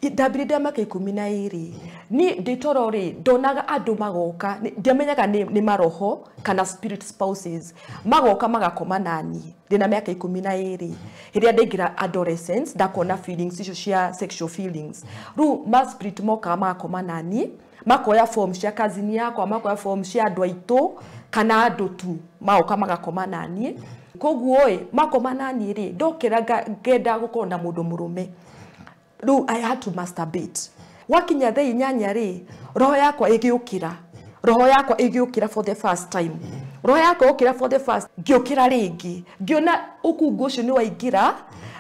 Ndambire mĩaka 12 ni ndĩ toro rĩ ndonaga andũ magoka, ndiamenyaga nĩ maroho kana spirit spouses magoka magakoma nani ndĩna mĩaka 12. Rĩrĩa ndaingĩra adolescence ndakona feelings icio cia sexual feelings, rĩu ma spirit mokaga magakoma nani, makoya form cia cousin yakwa, makoya form cia andũ aitũ kana andũ tu magoka magakoma nani. Koguo ĩ makoma nani rĩ ndokĩra ngenda gũkorwo na mũndũ mũrũme. Rĩu I had to masturbate. Wakinya thaa 8 rĩ roho yakwa ĩgĩũkĩra, roho yakwa ĩgĩũkĩra for the first time, roho yakwa ĩgĩũkĩra for the first, ngĩũkĩra rĩngĩ ngĩona ũkungu ũcio nĩ waingĩra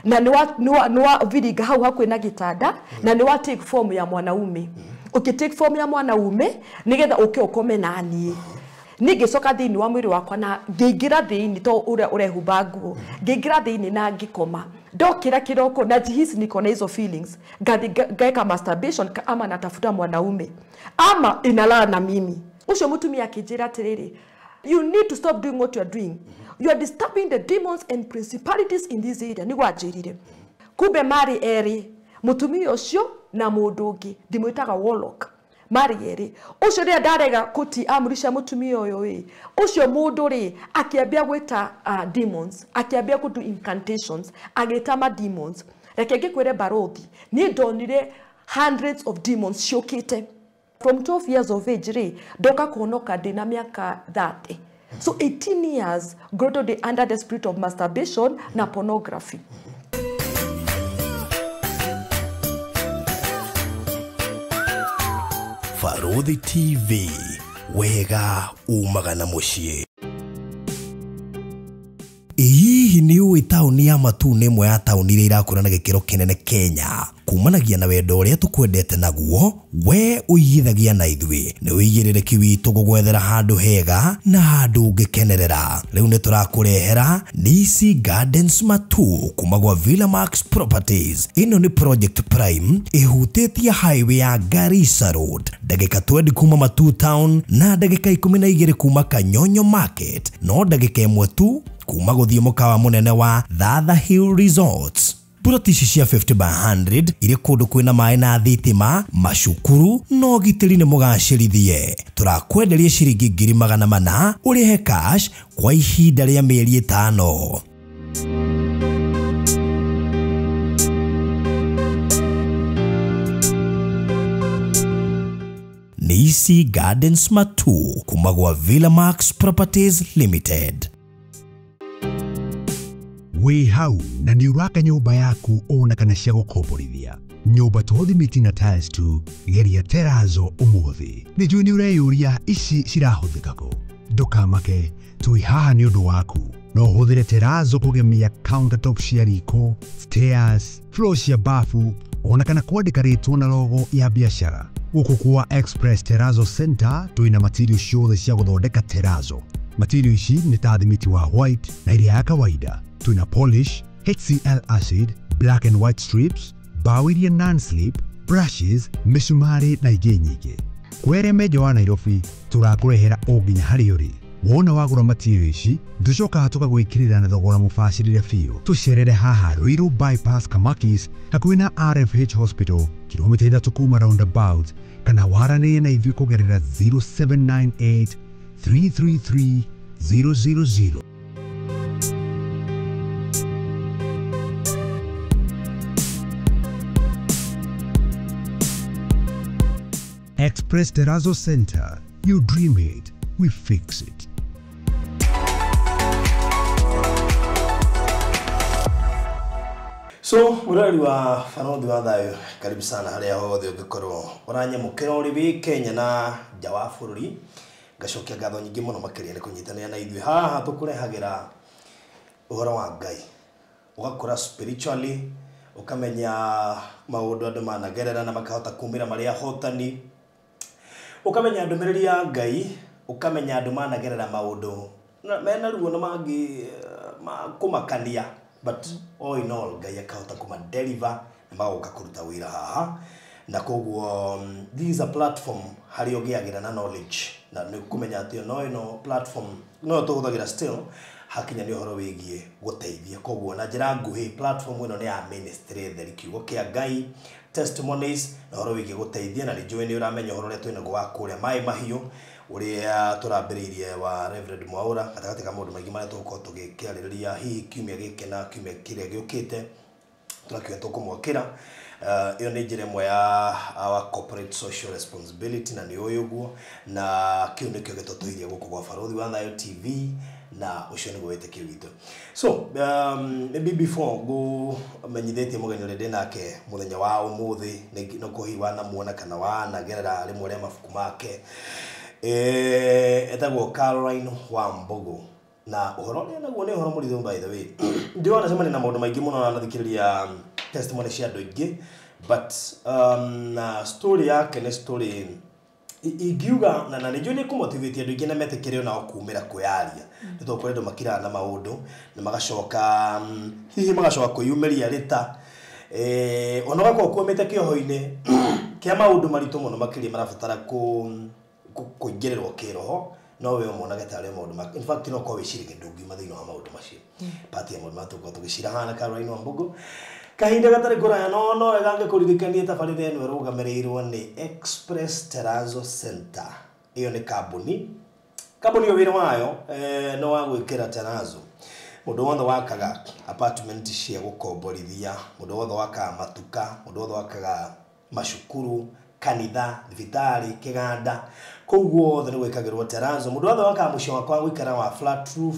na nĩ wa viringa hau hakuhĩ na gĩtanda na nĩ wa take form ya mwanaume. Ũkĩ take form ya mwanaume nĩgetha ũke ũkome na niĩ. Niĩ ngĩcoka thĩinĩ wa mwĩrĩ wakwa na ngĩingĩra thĩinĩ to ũrĩa ũrehumba nguo, ngĩingĩra thĩinĩ na ngĩkoma. Ndokĩra kĩroko na jihisi niko na hizo feelings, ngaeka masturbation ama natafuta mwanaume ama inalala na mimi. Ũcio mũtumia akĩnjĩra atĩrĩrĩ, you need to stop doing what you are doing, you are disturbing the demons and principalities in this area. Nĩguo anjĩrire. Kumbe marĩ erĩ, mũtumia ũcio na mũndũ ũngĩ ndimwĩtaga warlock, marĩ erĩ. Ũcio rĩrĩa ndarega kũti amri cia mũtumia ũyũ ĩ, ũcio mũndũ rĩ akĩambia gwĩta demons, akĩambia kũ do incantations, agĩta ma demons. Reke ngĩkwĩre barothi, niĩ ndonire hundreds of demons ciũkĩte. From 12 years of age rĩ ndoka kũhonoka ndĩna mĩaka 30. So 18 years ngoretwo ndĩ under the spirit of masturbation na pornography. Barothi TV, wega umaga na mũciĩ. Hihi nĩ ũĩ taũni ya Matuu nĩ ĩmwe ya taũni iria irakũra na gĩkĩro kĩnene Kenya? Kumanagia na wendo ũrĩa tũkwendete naguo, we ũigithagia na ithuĩ. Nĩ ũigĩrĩrĩki witũ gũgwethera handũ hega na handũ ũngĩkenerera. Rĩu nĩ tũrakũrehera Nisi Gardens Matuu kuma gwa Villa Max Properties. Ĩno nĩ Project Prime ĩhutĩtie highway ya Garissa Road, ndagĩka 20 kuma Matuu Town na ndagĩka 12 kuma Kanyonyo Market, no ndagĩka 1 tu kuma gũthiĩ mũkawa mũnene wa Thatha Hill Resorts. Buroti ici cia 50 by 100 irĩ kũndũ kwĩna maĩ na thitima, macukuru na ũgitĩri nĩ mũgacĩrithie. Tũrakwenderia ciringi 400,000 ũrĩhe cash kwa ihinda rĩa mĩeri 5. Nisi Gardens Matuu kuma gwa Villa Max Properties Limited. Wĩ hau na nĩ ũraka nyũmba yaku ona kana cia gũkomborithia. Nyũmba to thimiti na tiles tu, geria terazo ũmũthĩ. Nĩ njũĩ nĩ ũreyũria ici cirahũthĩka kũ. Ndũkamake, twĩ haha nĩ ũndũ waku. No ũhũthĩre terazo kũgemia countertop cia riko, stairs, floor cia bafu, ona kana kwandĩka rĩtwa na logo ya biacara. Gũkũ kwa Express Terazo Center twĩna material ciothe cia gũthondeka terazo. Material ici nĩ ta thimiti wa white na iria ya kawaida. Twĩna polish, HCl acid, black and white strips, bao iria non-slip, brushes, mĩcumarĩ na ingĩ nyingĩ. Kwere menjo wa Nairobi tũrakũrehera o nginya harĩa ũrĩ. Wona wagũra material ici, tũcokaga tũkagwĩkĩrĩra na thogora mũbacĩrĩre biũ. Tũcerere haha Ruiru Bypass Kamakis hakuhĩ na RFH Hospital, kilomita 3 kuma roundabout, kana waranĩrie na ithuĩ kũgerera 0798 333 000. Express Terrazzo Center. You dream it, we fix it. So, mũrori wa Barothi wa Thayũ, karibu sana harĩa hothe ũngĩkorwo ũranyamũkĩra ũrĩ wĩ Kenya na nja wa bũrũri. Ngacokia ngatho nyingĩ mũno makĩria nĩ kũnyitanĩra na ithuĩ haha tũkũrehagĩra ũhoro wa Ngai, ũgakũra spiritually, ũkamenya maũndũ andũ managerera na makahota kumĩra marĩ ahotani, ũkamenya ndũmĩrĩri ya Ngai, ũkamenya andũ managerera maũndũ mena ruo na mangĩ ma kũmakania, but all in all Ngai akahota kũma deliver na magoka kũruta wĩra haha. Na koguo this is a platform harĩa ũgĩagĩra na knowledge, na nĩ kũmenya atĩ no ĩno platform no tũhũthagĩra still hakinya nĩ ũhoro wĩgiĩ gũteithia. Koguo na njĩra nguhĩ platform ĩno nĩ ya ministry theri, kiugo kĩa Ngai, Testimonies na ũhoro wĩgiĩ gũteithia na nĩ njũĩ nĩ ũramenya ũhoro ũrĩa twĩnaguo wa kũrĩa maĩ mahiũ ũrĩa tũrambĩrĩirie wa Reverend Mwaura gatagatĩ ka maũndũ maingĩ marĩa tũgũkorwo tũgĩkĩarĩrĩria hihi kiumia gĩkĩ na kiumia kĩrĩa gĩũkĩte tũrakiuga tũkũmwakĩra. Ĩyo nĩ njĩra ĩmwe ya our corporate social responsibility na nĩ ũĩ ũguo na kĩu nĩkĩo gĩtũtũirie gũkũ gwa Barũthi wa Thayo TV na ũcio nĩguo wĩtĩkio witũ. So maybe before ngũmenyithĩtie mũgeni ũrĩa ndĩ nake mũthenya wa ũmũthĩ no kũhihi wanamuona kana wanagerera rĩmwe rĩa mabuku make, etagwo Caroline Wambugu na ũhoro ũrĩa naguo nĩ ũhoro mũritũ. By the way, ndĩ wanacemania na maũndũ maingĩ mũno na nathikĩrĩria testimony cia andũ aingĩ, but na story yake nĩ story ingiuga na nĩ njũĩ nĩ kũmotivate andũ aingĩ na metĩkĩre onao kumĩra kwĩyaria nĩ tondũ kũrĩ andũ makiraga na maũndũ na magacoka hihi magacoka kwĩyumĩria rĩta ona ũgakorwo ũkwamĩte kĩoho-inĩ kĩa maũndũ maritũ mũno makĩria marabatara kũingĩrĩrwo kĩroho no we ũmonage tarĩ maũndũ ma in fact no korwo wĩciragia ndũngiuma thĩinĩ wa maũndũ macio. Part ya maũndũ marĩa tũgũkorwo tũgĩcira haha na Caroline Wambugu kahinda gatarĩ kũraya no wega ngĩkũririkanie tabarĩra ĩno ĩrũgamĩrĩirwo nĩ Express Terrazzo Center. Ĩyo nĩ kambuni ĩyo wĩra wayo no wa gwĩkĩra terrazzo. Mũndũ wothe wakaga apartment cia gũkomborithia, mũndũ wothe wakaga matuka, mũndũ wothe wakaga macukuru, kanitha, thibitarĩ, kĩganda, kũu guothe nĩ gwĩkagĩrwo terrazzo. Mũndũ wothe wakaga mũciĩ wakwa wa gũikara wa flat roof,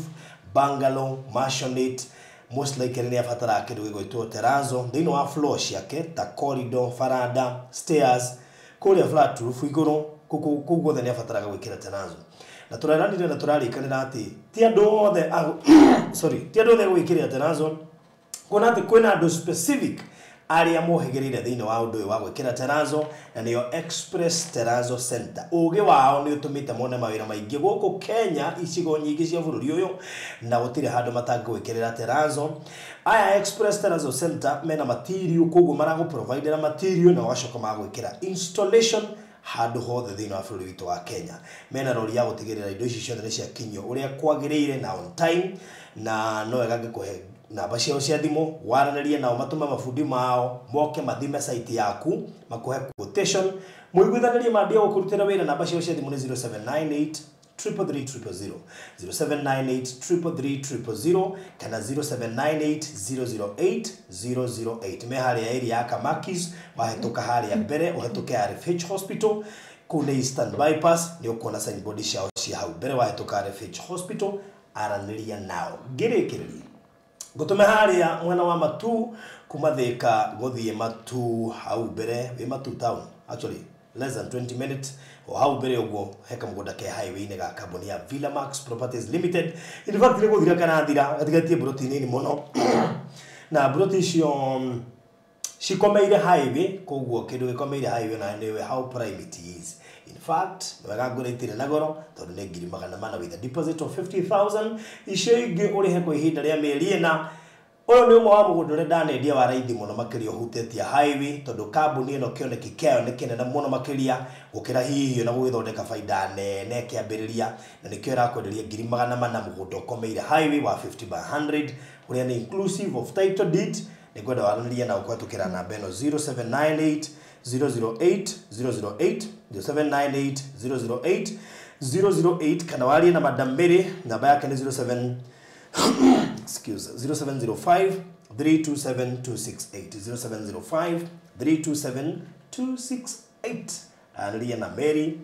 bungalow, maisonette, most likely nĩ abataraga kĩndũ gĩgwĩtwo terrazzo thĩinĩ wa floor ciake ta corridor, faranda, stairs, kũrĩa flat roof igũrũ, kũu guothe nĩ abataraga gwĩkĩra terrazzo. Na tũreranire na tũrarĩkanĩra atĩ ti andũ othe sorry, ti andũ othe gwĩkĩrĩra terrazzo, kuona atĩ kwĩna andũ specific arĩa mohĩgĩrĩire thĩinĩ wa ũndũ ũyũ wa gwĩkĩra terrazzo na nĩyo Express Terrazzo Center. Ũgĩ wao nĩ ũtũmĩte mone mawĩra maingĩ gũkũ Kenya icigo nyingĩ cia bũrũri ũyũ na gũtirĩ handũ matangĩgwĩkĩrĩra terrazzo. Aya Express Terrazzo Center mena material, koguo maragũprovidera material na magacoka magwĩkĩra installation handũ hothe thĩinĩ wa bũrũri witũ wa Kenya. Mena rori ya gũtigĩrĩra indo ici ciothe nĩ ciakinyio ũrĩa kwagĩrĩire na on time, na no wega ngĩkũhe namba ciao cia thimũ waranĩrie nao matũme mabundi mao moke mathime site yaku makũhe quotation mũiguithanĩrie mambia gũkũrutĩra wĩra. Namba ciao cia thimũ nĩ 0798 333 000, 0798 333 000 kana 0798 008 008. Me harĩa area ya Kamakis, wahĩtũka harĩa mbere ũhĩtũke RFH Hospital kũu nĩ Eastern Bypass, nĩ ũkuona signboard ciao cia hau mbere wahĩtũka RFH Hospital, aranĩria nao. Ngĩrĩkĩrĩria ngũtũme harĩa mwena wa Matu kuma Thika gũthiĩ Matu hau mbere wĩ Matu town, actually less than 20 minutes o hau mbere ũguo he kamũgũnda ke highway-inĩ ga kambuni ya Villamax Properties Limited. In fact nĩ gũthira karathira gatigatie mburoti nini mũno na mburoti icio cikomeire highway, koguo kĩndũ gĩkomeire highway na nĩwe how prime it is. In fact wega ngũra itirĩ na goro tondũ nĩ 400,000 with a deposit of 50,000, icio ingĩ ũrĩhe kwa ihinda rĩa mĩeri ĩna. Ũyũ nĩ ũmwe wa mũgũnda ũrĩa ndanendia wa raithi mũno makĩria ũhutĩtie highway, tondũ kambuni ĩno kĩoneki kĩayo nĩ kĩnene mũno makĩria gũkĩra hihi na gũgĩthondeka baida nene kĩambĩrĩria, na nĩkĩo ĩrakwenderia 400,000 mũgũnda ũkomeire highway wa 50 by 100 ũrĩa nĩ inclusive of title deed. Nĩngwenda waranĩrie na ũkũhetũkĩra namba ĩno 0798 008 008, 0798 008 008, kana warie na Madam Mary, namba yake nĩ 07 excuse 0705 327 268, 0705 327 268. Aranĩria na Mary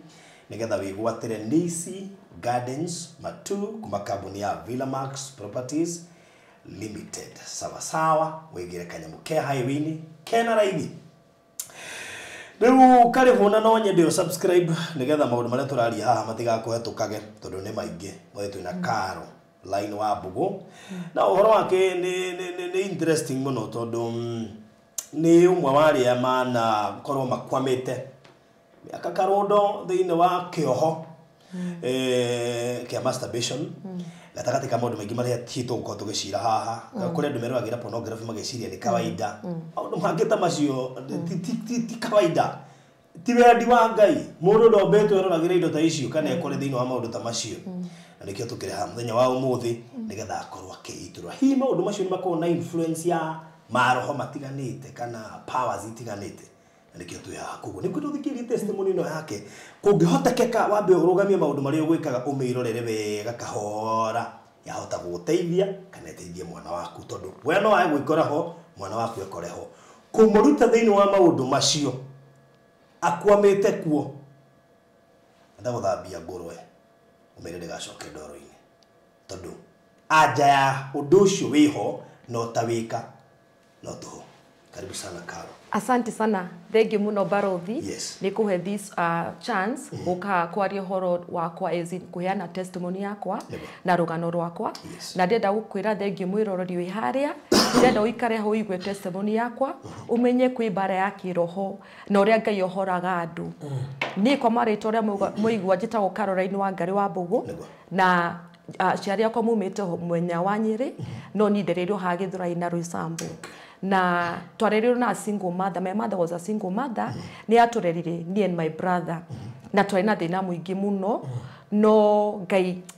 nĩgetha wĩgwatĩre Nisi Gardens Matu kuma kambuni ya Villamax Properties Limited. Sawa sawa, wĩgĩre kanyamũ ke highway-inĩ kena raithi. Rĩu karĩ hũna no nyende ũ subscribe nĩgetha maũndũ marĩa tũraria haha matigakũhetũkage tondũ nĩ maingĩ. Mwĩ twĩna Caro Line wa Mbugu na ũhoro wake nĩ interesting mũno tondũ nĩ ũmwe wa arĩa manakorwo makwamĩte mĩaka karũndo thĩinĩ wa kĩoho kĩa masturbation gatagatĩ ka maũndũ maingĩ marĩa ti tũgũkorwo tũgĩcira haha. Kũrĩ andũ meroragĩra pornography mageciria nĩ kawaida, maũndũ mangĩ ta macio ti kawaida, ti wendi wa Ngai. Mũndũ ndombĩtwo eroragĩra indo ta icio kana ekore thĩinĩ wa maũndũ ta macio, na nĩkĩo tũkĩrĩ haha mũthenya wa ũmũthĩ nĩgetha akorwo akĩitũrũra hihi maũndũ macio nĩ makoragwo na influence ya maroho matiganĩte kana powers itiganĩte. Na nĩkĩo twĩ haha. Koguo nĩ kwenda ũthikĩrĩrie testimony ĩno yake. Kũngĩhotekeka wambe ũrũgamie maũndũ marĩa ũgwĩkaga ũmĩrorere wega kahora. Yahota gũgũteithia kana ĩteithie mwana waku, tondũ we no ae gwĩkora ho, mwana waku ekore ho. Kũmũruta thĩinĩ wa maũndũ macio akwamĩte kuo, enda gũthambia ngũrwe ũmĩre ndĩgacoke ndoro-inĩ, tondũ anja ya ũndũ ũcio wĩho no ta wĩka no tũhũ. Karibu sana Karo. Asante sana, thank you muno Barothi. Yes. Nĩ kũhe this chance gũka kwaria ũhoro wakwa, as in kũheana testimony yakwa na rũgano rwakwa. Yes. Na ndĩrenda gũkwĩra thank you mwĩroreri wĩ harĩa. Ndĩrenda ũikare ho ũigue testimony yakwa, ũmenye kwĩ mbara ya kĩroho na ũrĩa Ngai ohoraga andũ. Niĩ kwa marĩtwa ũrĩa mũigua njĩtagwo Caroline Wangari wa Mbũgũ. Na aciari akwa mumĩte mwenya wa Nyĩrĩ, no niĩ ndereirwo haha Gĩthũrai na Roysambu. Na twarerirwo na single mother. My mother was a single mother. Nĩ atũrerire me and my brother. Na twarĩ na thĩna mũingĩ mũno, no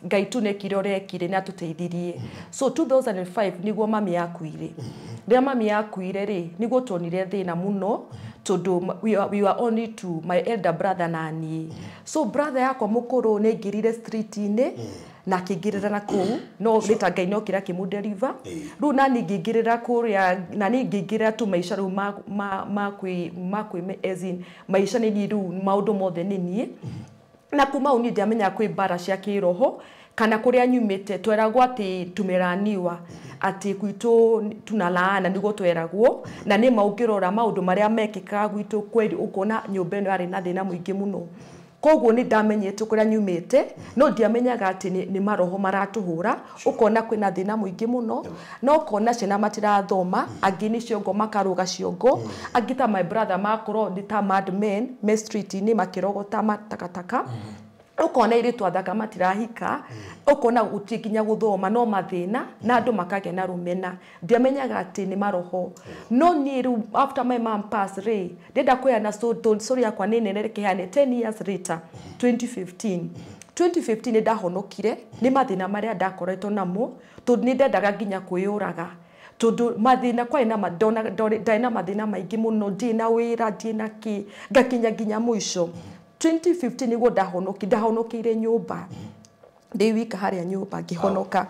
Ngai tu nĩekire ũrĩa ekire, nĩ atũteithirie. So 2005 nĩguo mami akuire. Rĩrĩa mami akuire rĩ, nĩguo tuonire thĩna mũno, tondũ we were only two, my elder brother na niĩ. So brother yakwa mũkũrũ nĩ aingĩrire street-inĩ na akĩingĩrĩra na kũu, no later Ngai nĩ okire akĩmũdeliver. Rĩu nani ngĩingĩrĩra kũrĩa, na niĩ ngĩingĩrĩra tu maica rĩu ma kwĩ, as in maica nĩ niĩ rĩu maũndũ mothe nĩ niĩ. Na kuma hau niĩ ndiamenyaga kwĩ mbara cia kĩroho kana kũrĩa nyumĩte tweragwo atĩ tumeraniwa, atĩ gwitũ tunalaana, nĩguo tweragwo. Na nĩ ma ũngĩrora maũndũ marĩa mekĩkaga gwitũ kweri, ũkona nyũmba ĩno yarĩ na thĩna mũingĩ mũno. Koguo nĩ ndamenyete kũrĩa nyumĩte, no ndiamenyaga atĩ nĩ maroho maratũhũra. Ũkona kwĩna thĩna mũingĩ mũno, na ũkona ciana matirathoma, angĩ nĩ ciongo makarũga ciongo, angĩ ta my brother makorwo nĩ ta mad men me street-inĩ makĩrogota matakataka. Ũkona airĩtu athaka matirahika, ũkona gũtirĩ nginya gũthoma, no mathĩna na andũ makagĩa na rũmena. Ndiamenyaga atĩ nĩ maroho. No niĩ rĩu after my mom pass rĩ, ndĩrenda kũheana story yakwa nĩ nene, reke heane 10 years later, 2015. 2015 nĩ ndahonokire nĩ mathĩna marĩa ndakoretwo namo, tondũ nĩ ndendaga nginya kwĩyũraga. Tondũ mathĩna kwarĩ na ndarĩ na mathĩna maingĩ mũno, ndirĩ na wĩra, ndirĩ na kĩ, ngakinya nginya mũico. 2015 nĩguo ndahonokeire nyũmba, ndĩ wika harĩa nyũmba ngĩhonoka.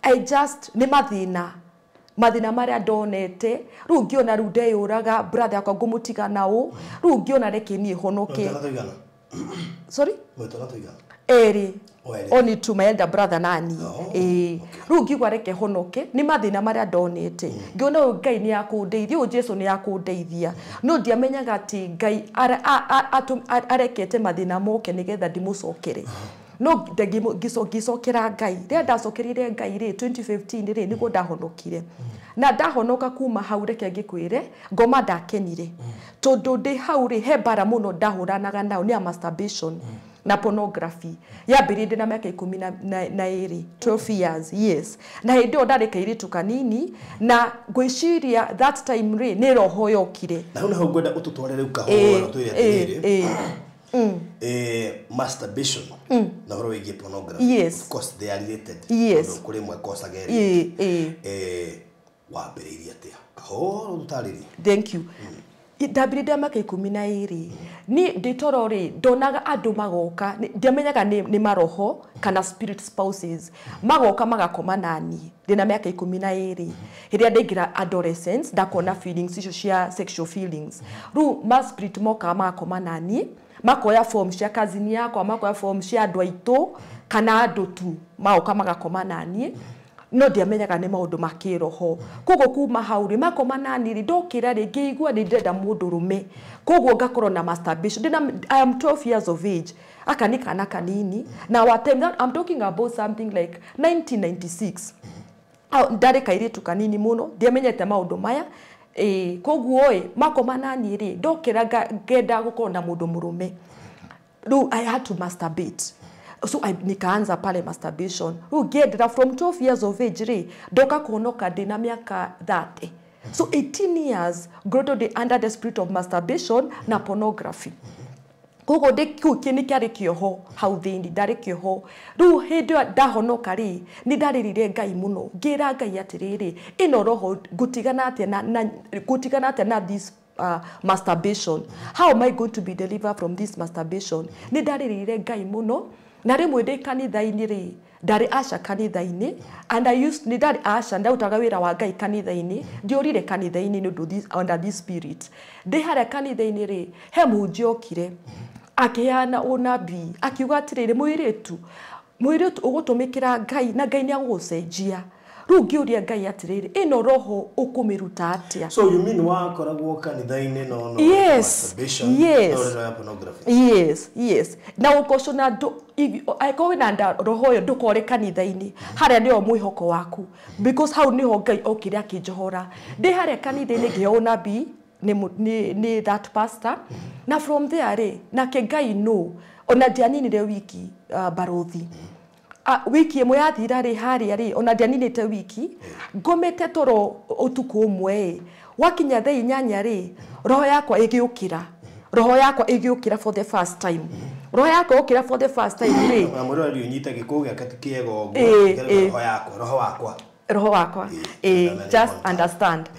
I just nĩ mathĩna marĩa ndonete, rĩu ngĩona rĩu ndeyũraga, brother yakwa ngũmũtiga na ũ, rĩu ngĩona reke niĩ honoke. Sorry? Erĩ. Only to my elder brother nani. Rĩu ngĩigua reke honoke nĩ mathĩna marĩa ndonete. Ngĩona ũyũ Ngai nĩ akũndeithia, ũyũ Jesu nĩ akũndeithia. No ndiamenyaga atĩ Ngai arekete mathĩna moke nĩgetha ndimũcokere. No ngĩcokera Ngai. Rĩrĩa ndacokerire Ngai rĩ, 2015 rĩ, nĩguo ndahonokire. Na ndahonoka kuma hau, reke ngĩkwĩre, ngoma ndakenire. Tondũ ndĩ hau rĩ, he mbara mũno ndahũranaga nayo, nĩ ya masturbation na pornography. Yambĩrĩirie ndĩ na mĩaka 12, 12 years, yes. Na hĩndĩ ĩyo ndarĩ kairĩtu kanini, na ngwĩciria that time rĩ, nĩ roho yokire. Na hau naho ngwenda ũtũtware rĩu kahora, ũtwĩre atĩrĩrĩ. Masturbation na ũhoro wĩgiĩ pornography. Yes. Of course they are related. Yes. Tondũ kũrĩ ĩmwe ĩkocaga ĩrĩa ĩngĩ. Wambĩrĩirie atĩa? Kahora ũtũtarĩrie. Thank you. Ndambĩrĩria mĩaka 12. Niĩ ndĩ toro rĩ, ndonaga andũ magoka, ndiamenyaga nĩ maroho kana spirit spouses. Magoka magakoma naniĩ ndĩna mĩaka 12. Rĩrĩa ndaingĩra adolescence, ndakona feelings icio cia sexual feelings. Rĩu ma spirit mokaga magakoma naniĩ, makoya form cia cousin yakwa, makoya form cia andũ aitũ kana andũ tu, magoka magakoma naniĩ. No ndiamenyaga nĩ maũndũ ma kĩroho. Koguo kuma hau rĩ, makoma nani rĩ, ndokĩra rĩ, ngĩigua nĩ ndĩrenda mũndũ rũme. Koguo ngakorwo na masturbation. I am 12 years of age. Aka nĩ kana kanini. Na wa time, I'm talking about something like 1996. Ndarĩ kairĩtu kanini mũno, ndiamenyete maũndũ maya. Koguo ĩ, makoma nani rĩ, ndokĩra ngenda gũkorwo na mũndũ mũrũme. Rĩu I had to masturbate. So nikaanza pale masturbation. Rĩu ngĩendera from 12 years of age rĩ, ndoka kũhonoka ndĩna mĩaka 30. So 18 years ngoretwo ndĩ under the spirit of masturbation na pornography. Koguo ndĩ kĩu kĩ kĩarĩ kĩoho hau thĩinĩ, ndarĩ kĩoho. Rĩu hĩndĩ ĩyo ndahonoka rĩ, nĩ ndarĩrire Ngai mũno. Ngĩra Ngai atĩrĩrĩ, ĩno roho ngũtigana atĩa na this masturbation. How am I going to be delivered from this masturbation? Nĩ ndarĩrĩire Ngai mũno, na rĩmwe ndĩ kanitha-inĩ rĩ, ndarĩ aca kanitha-inĩ, and I used, nĩ ndarĩ aca, ndarutaga wĩra wa Ngai kanitha-inĩ, ndiũrire kanitha-inĩ nĩ ũndũ under this spirit. Ndĩ harĩa kanitha-inĩ rĩ, he mũhunjia okire, akĩheana ũnabii, akiuga atĩrĩrĩ, mũirĩtu ũgũtũmĩkĩra Ngai, na Ngai nĩ agũgũcenjia. Rĩu ngĩũria Ngai atĩrĩrĩ, ĩno roho ũkũmĩruta atĩa? So you mean wakoragwo kanitha-inĩ no yes, masturbation, yes, no ya pornography. Yes, yes. Na ũkoco na angĩkorwo wĩna roho ĩyo ndũkore kanitha-inĩ, harĩa nĩho mwĩhoko waku, because hau nĩho Ngai okire akĩnjohora. Ndĩ harĩa kanitha-inĩ ngĩheo ũnabii nĩ that pastor, na from there rĩ, nake Ngai no ona ndianinire wiki barothi. Wiki ĩmwe yathira rĩ, harĩa rĩ, ona ndianinĩte wiki, ngomete toro ũtukũ ũmwe ĩ, wakinya thaa 8 rĩ, roho yakwa ĩgĩũkĩra. Roho yakwa ĩgĩũkĩra for the first time. Roho yakwa ĩgĩũkĩra for the first time rĩ. Na mũrori ũnyita gĩkũũ gĩake ti kĩega ũguo, roho yakwa, roho wakwa. Roho wakwa. Just understand.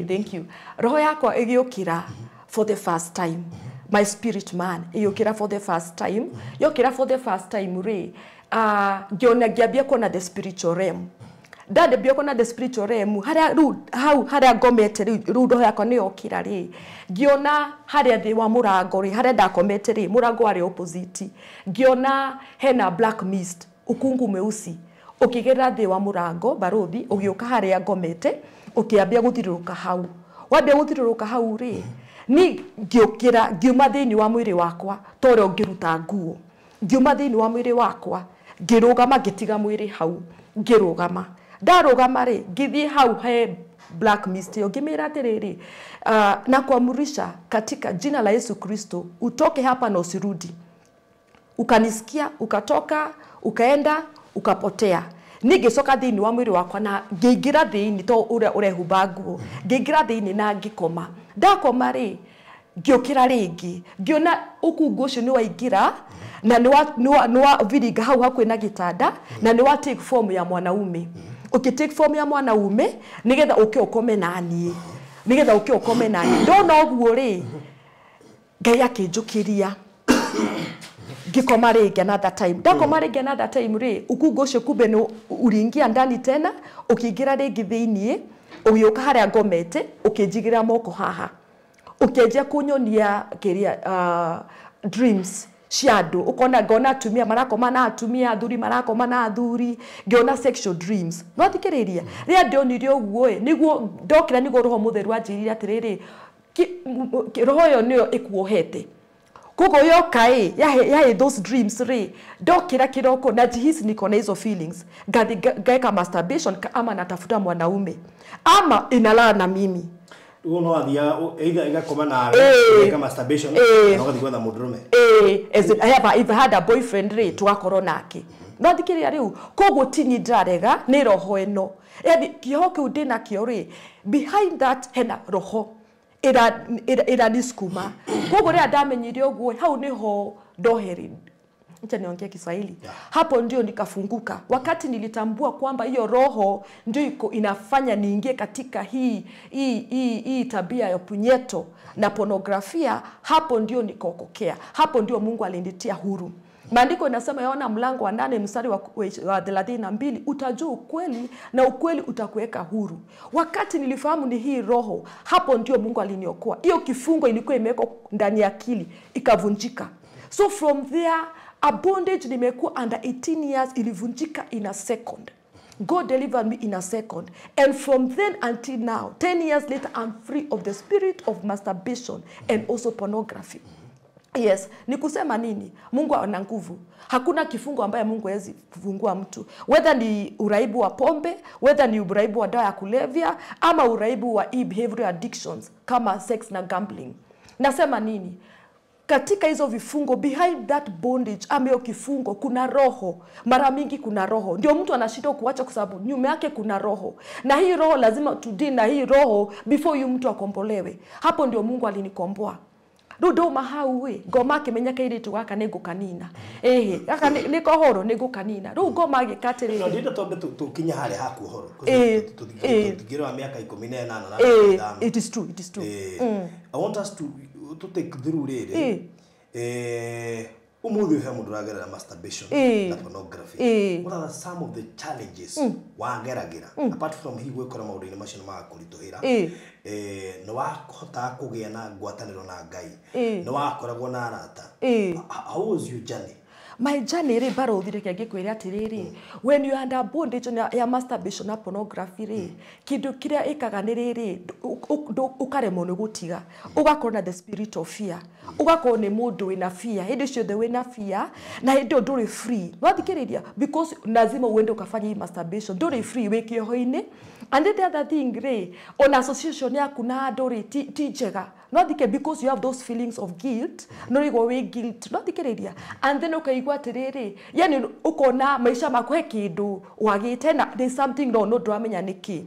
Thank you. Roho yakwa ĩgĩũkĩra for the first time. My spirit man ĩgĩũkĩra for the first time. Yokĩra for the first time rĩ, ngĩona ngĩambia kuona the spiritual realm. Ndambia kuona the spiritual realm, harĩa rĩu hau harĩa ngomete rĩu roho yakwa nĩ yokĩra rĩ, ngĩona harĩa thĩ wa mũrango rĩ, harĩa ndakomete rĩ, mũrango warĩ opposite, ngĩona hena black mist, ukungu mweusi ũkĩgerera thĩ wa mũrango barothi, ũgĩũka harĩa ngomete, ũkĩambia gũthirũrũka hau. Wambia gũthirũrũka hau rĩ, ni ngĩũkĩra ngiuma thĩinĩ wa mwĩrĩ wakwa ta ũrĩa ũngĩruta nguo, ngiuma thĩinĩ wa mwĩrĩ wakwa, ngĩrũgama, ngĩtiga mwĩrĩ hau, ngĩrũgama. Ndarũgama rĩ, ngĩthiĩ hau he black mist ĩyo, ngĩmĩra atĩrĩrĩ, na kuamurisha katika jina la Yesu Kristo, utoke hapa na usirudi. Ukanisikia, ukatoka, ukaenda, ukapotea. Ningĩcoka thĩinĩ wa mwĩrĩ wakwa na ngĩingĩra thĩinĩ to ũrĩa ũrehumba nguo, ngĩingĩra thĩinĩ na ngĩkoma. Ndakoma rĩ, ngĩũkĩra rĩngĩ, ngĩona ũkungu ũcio nĩ waingĩra na nĩ wa viringa hau hakuhĩ na gĩtanda, na nĩ wa take form ya mwanaume. Ũkĩ take form ya mwanaume nĩgetha ũke ũkome na niĩ, nĩgetha ũke ũkome na niĩ. Ndona ũguo rĩ, Ngai akĩnjũkĩria, ngĩkoma rĩngĩ another time. Ndakoma rĩngĩ another time rĩ, ukungu ũcio kumbe nĩ uliingia ndani tena, ũkĩingĩra rĩngĩ thĩiniĩ, ũgĩũka harĩa ngomete, ũkĩnjigĩrĩra moko haha, ũkĩanjia kũnyonia kĩrĩa dreams cia andũ. Ũkona ngona atumia marakoma na atumia, athuri marakoma na athuri, ngĩona sexual dreams. No thikĩrĩria, rĩrĩa ndonire ũguo ĩ, nĩguo ndokĩra, nĩguo roho mũtheru anjĩrire atĩrĩrĩ, roho ĩyo nĩyo ĩkuohete. Koguo yoka ĩ, yahe those dreams rĩ, ndokĩra kĩroko na njihisi niko na hizo feelings, ngaeka masturbation ama natafuta mwanaume ama inalala na mimi. Rĩu no athiaga either ĩgakoma nawe, ĩgeka masturbation, na ũgathiĩ gwetha mũndũrũme. As in, if I had a boyfriend rĩ, tũgakorwo nake. No thikĩrĩria rĩu, koguo ti niĩ ndĩrarega, nĩ roho ĩno. Yaani kĩoho kĩu ndĩnakĩo rĩ, behind that hena roho ĩranisukuma. Koguo rĩrĩa ndamenyire ũguo, hau nĩho ndoheri. Acha niongee Kiswahili. Hapo ndio nikafunguka. Wakati nilitambua kwamba hiyo roho ndio iko inafanya niingie katika hii tabia ya punyeto na pornografia, hapo ndio nikaokokea. Hapo ndio Mungu alinitia huru. Maandiko inasema Yohana mlango wa 8 mstari wa 32, utajua ukweli na ukweli utakuweka huru. Wakati nilifahamu ni hii roho, hapo ndio Mungu aliniokoa. Hiyo kifungo ilikuwa imewekwa ndani ya akili ikavunjika. So from there, a bondage nimekuwa under 18 years ilivunjika in a second. God delivered me in a second. And from then until now, 10 years later, I'm free of the spirit of masturbation and also pornography. Yes, ni kusema nini? Mungu ana nguvu. Hakuna kifungo ambaye Mungu hawezi kufungua mtu. Whether ni uraibu wa pombe, whether ni uraibu wa dawa ya kulevya, ama uraibu wa behavioral addictions kama sex na gambling. Nasema nini? Katika hizo vifungo, behind that bondage ama hiyo kifungo kuna roho. Mara mingi kuna roho. Ndio mtu anashindwa kuacha kwa sababu nyuma yake kuna roho. Na hii roho lazima tudili na hii roho before huyu mtu akombolewe. Hapo ndio Mungu alinikomboa. Rĩu ndauma hau ĩ, ngoma akĩmenya kairĩtu gaka nĩ ngũkanina. Ĩhĩ, gaka nĩ kohoro nĩ ngũkanina. Rĩu ngoma agĩka atĩrĩrĩ. No ndĩrenda twambe tũkinye harĩa haku ũhoro. Tũtingĩrora mĩaka 18 na 5. It is true, it is true. I want us to take through rĩrĩ. Umuthi he mundu ragerera masturbation na pornography. What are some of the challenges wageragira apart from hi gwikora maundu-ini macio magakurituhira? Ni wahotaga kugia na ngwataniro na Ngai, ni wakoragwo na arata? How was your journey? My journey rĩ, barothi reke ngĩkwĩre atĩrĩrĩ, when you are under bondage ya masturbation na pornography rĩ, kĩndũ kĩrĩa ĩkaga nĩ rĩrĩ, ũkaremwo nĩ gũtiga, ũgakorwo na the spirit of fear, ũgakorwo nĩ mũndũ wĩna fear hĩndĩ ciothe, wĩna fear na hĩndĩ ĩyo ndũrĩ free. Wathikĩrĩria, because lazima uende ukafanya hii masturbation, ndũrĩ free, wĩ kĩoho-inĩ. And then the other thing rĩ, ona association yaku na andũ rĩ ti njega. Nothike, because you have those feelings of guilt, no ũraigua wĩ guilt, nothikĩrĩria. And then ũkaigua atĩrĩrĩ, yani ũkona maica maku he kĩndũ wagĩte na there's something wrong, no ndũramenya nĩkĩ.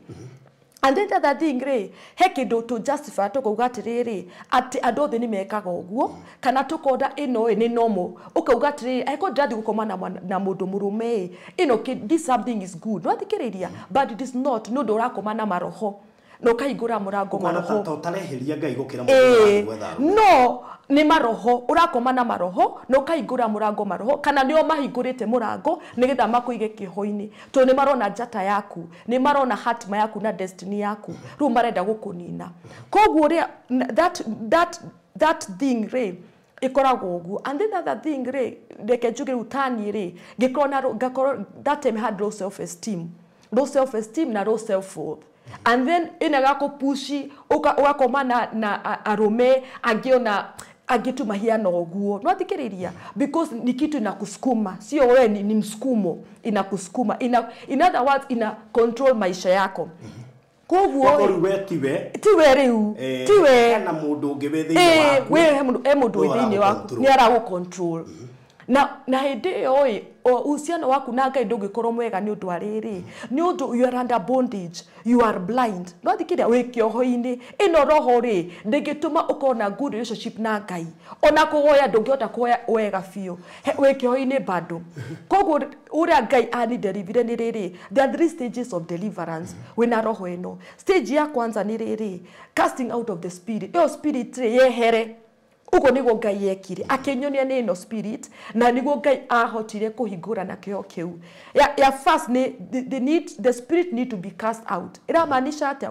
And then the other thing rĩ, he kĩndũ tũ justify tũkauga atĩrĩrĩ, atĩ andũ othe nĩ mekaga ũguo, kana tũkona ĩno ĩ nĩ normal. Ũkauga atĩrĩrĩ, angĩkorwo ndĩrathiĩ gũkoma na mũndũ mũrũme ĩ, ĩno this something is good. Nothikĩrĩria, but it is not, nĩ ũndũ ũrakoma na maroho. Na ũkahingũra mũrango maroho. Ta ũtareheria Ngai gũkĩra mũndũ gwetha. No, nĩ maroho, ũrakoma na maroho, na ũkahingũra mũrango maroho, kana nĩo mahingũrĩte mũrango nĩgetha makũige kĩoho-inĩ. Tondũ nĩ marona njata yaku, nĩ marona hatima yaku na destiny yaku. Rĩu marenda gũkũnina. Koguo ũrĩa that thing rĩ, ĩkoragwo ũguo. And then the other thing rĩ, reke njuge rĩu tani rĩ, ngĩkorwo na ngakorwo that time had low self esteem. Low self esteem na low self worth. And then inaga kũpushi ũgakoma na arũme angĩona angĩ tu mahiana ũguo. No thikĩrĩria, because ni kitu inakusukuma, sio wewe, ni msukumo inakusukuma, in other words ina control maisha yako. Koguo we tiwe tiwe rĩu tiwe kana mũndũ ũngĩ wĩ thĩinĩ waku, we he mũndũ wĩ thĩinĩ waku nĩ aragũ control. Na hĩndĩ ĩyo ĩ, uhusiano waku na Ngai ndũngĩkorwo mwega nĩ ũndũ wa rĩrĩ, nĩ ũndũ you are under bondage, you are blind. No thikĩrĩria, wĩ kĩoho-inĩ, ĩno roho rĩ ndĩngĩtũma ũkorwo na good relationship na Ngai. Ona kũhoya ndũngĩhota kũhoya wega biũ, wĩ kĩoho-inĩ bado. Koguo ũrĩa Ngai aniderivire nĩ rĩrĩ, there are three stages of deliverance wĩna roho ĩno. Stage ya kwanza nĩ rĩrĩ, casting out of the spirit. Ĩyo spirit rĩ yehere. Ugo niguo Ngai ekire, akĩnyonia nĩ ĩno spirit, na niguo Ngai ahotire kũhingũra na kĩo kĩu. Ya first nĩ the need, the spirit need to be cast out. Ĩramaanisha atĩa?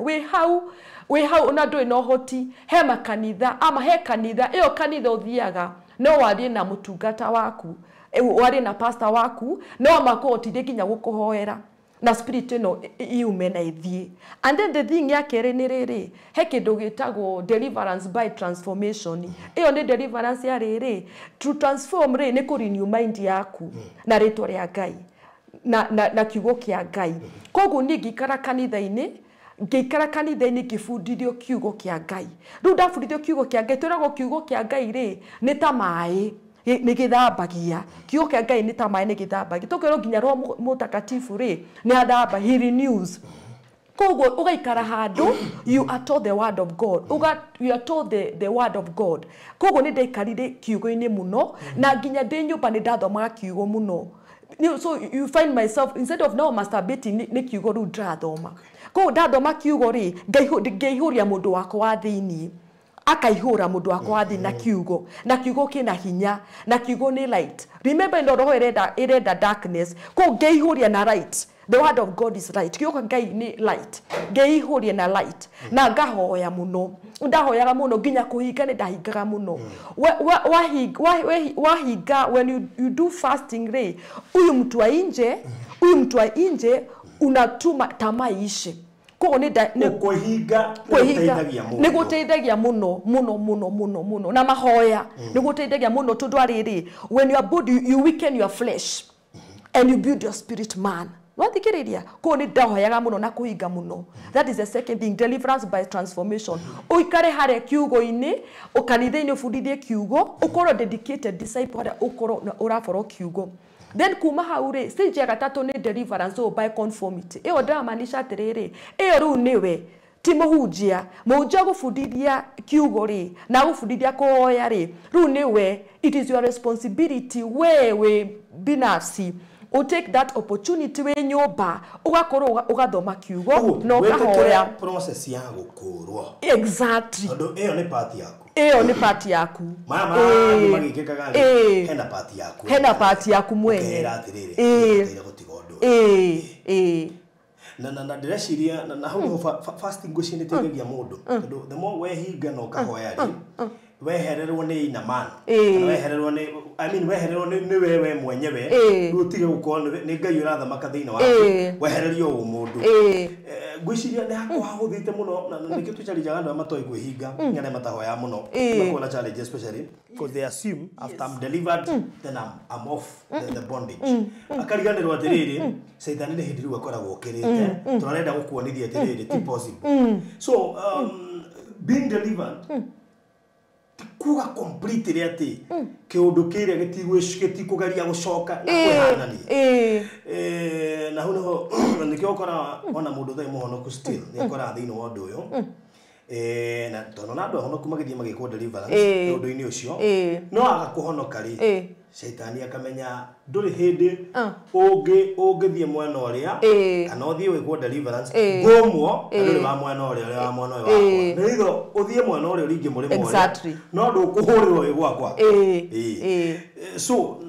Wĩ hau ona ndũrĩ na ũhoti, he makanitha ama he kanitha, ĩyo kanitha ũthiaga no warie na mũtungata waku, warie na pastor waku, no makũhotithie nginya gũkũhoera na spirit ĩno iume na ĩthiĩ. And then the thing ya kerĩ nĩ rĩrĩ, he kĩndũ gĩtagwo deliverance by transformation. Ĩyo nĩ deliverance ya rĩrĩ, to transform rĩ nĩ kũ renew mind yaku na rĩtwa rĩa Ngai na kiugo kĩa Ngai. Koguo niĩ ngĩikara kanitha-inĩ, ngĩbundithio kiugo kĩa Ngai. Rĩu ndabundithio kiugo kĩa Ngai, twĩragwo kiugo kĩa Ngai rĩ nĩ ta maĩ, nĩ gĩthambagia. Kiugo kĩa Ngai nĩ ta maĩ, nĩ gĩthambagia. Tũkerwo nginya Roho Mũtakatifu rĩ nĩ athamba, he renews. Koguo ũgaikara handũ, you are taught the word of God. You are taught the word of God. Koguo nĩ ndaikarire kiugo-inĩ mũno, na nginya ndĩ nyũmba nĩ ndathomaga kiugo mũno. So you find myself, instead of now masturbating, nĩ kiugo rĩu ndĩrathoma. Koguo ndathoma kiugo rĩ, ngeihũria mũndũ wakwa wa thĩinĩ. Akaihũra mũndũ wakwa wa thĩinĩ na kiugo, na kiugo kĩna hinya, na kiugo nĩ light. Remember ĩno roho ĩrenda darkness. Koguo ngeihũria na light. The word of God is light. Kiugo Ngai nĩ light. Ngeihũria na light. Na ngahoya mũno. Ndahoyaga mũno nginya kũhinga nĩ ndahingaga mũno. Wahinga, when you do fasting rĩ, huyu mtu wa nje unatuma tamaa iishe. Koguo nĩ kũhinga nĩ gũteithagia mũno mũno mũno mũno mũno, na mahoya nĩ gũteithagia mũno tondũ arĩrĩ, when you are bored you weaken your flesh and you build your spirit man. Wathikĩrĩria, koguo nĩ ndahoyaga mũno na kũhinga mũno. That is the second thing, deliverance by transformation. Ũikare harĩa kiugo-inĩ, kanitha-inĩ ũbundithie kiugo, ũkorwo dedicated disciple harĩa ũkorwo ũraborwo kiugo. Then kuma hau rĩ, stage ya gatatũ nĩ deliverance by conformity. Ĩyo ndĩramaanisha atĩrĩrĩ, ĩyo rĩu nĩwe Ti mũhunjia, mũhunjia gũbundithia kiugo rĩ na gũbundithia kũhoya rĩ, rĩu nĩwe, it is your responsibility wewe binafsi u take that opportunity wĩ nyũmba ũgakorwo ũgathoma kiugo na ũkahoya. Process ya gũkũrwo. Exactly. Tondũ ĩyo nĩ part yaku. Ĩyo nĩ part yaku. Maya mangĩ magĩkĩkaga rĩ, hena part yaku. Hena part yaku mwene. Ũkera atĩrĩrĩ, nĩbataire gũtiga ũndũ ũyũ. Na ndĩreciria na hau niho fasting ngwĩciria nĩ ĩteithagia mũndũ, tondũ the more wehinga na ũkahoya rĩ, wehererwo nĩ ina man, kana wehererwo nĩ, I mean, wehererwo nĩ wewe mwenyewe, rĩu ũtige gũkorwo nĩ Ngai ũrathamaka thĩinĩ waku, wehererio ũmũndũ. Ngwĩciria nĩ hakwa hahũthĩte mũno, na nĩkĩo tũchallenjaga andũ arĩa matoĩ kwĩhinga, arĩa matahoyaga mũno, makoragwo na challenge especially because they assume after I'm delivered, then I'm off the bondage. Akariganĩrwo atĩrĩrĩ, Caitani nĩ hĩndĩ rĩu akoragwo okĩrĩte, tũrarenda gũkuonithia atĩrĩrĩ ti possible. So being delivered kuga completely atĩ kĩũndũ kĩrĩa gĩtikũgeria gũcoka na kwĩhanania. Na hau nĩho nĩkĩo ũkoraga ona mũndũ ũtarĩ mũhonoku still nĩ akoraga thĩinĩ wa ũndũ ũyũ. Na tondũ na andũ ahonoku magĩthiĩ magĩkwo deliverance ũndũ-inĩ ũcio, no aga kũhonoka rĩ, Caitani akamenya ndũrĩ hĩndĩ ũngĩthiĩ mwena ũrĩa kana ũthiĩ wĩkwo deliverance ngũmwo na ndũrĩ wa mwena ũrĩa ũrĩa wa mwena ũyũ wakwa, nĩ itho ũthiĩ mwena ũrĩa ũringe mũrĩmo ũrĩa, no ndũkũhũrĩrwo wĩ gwakwa. So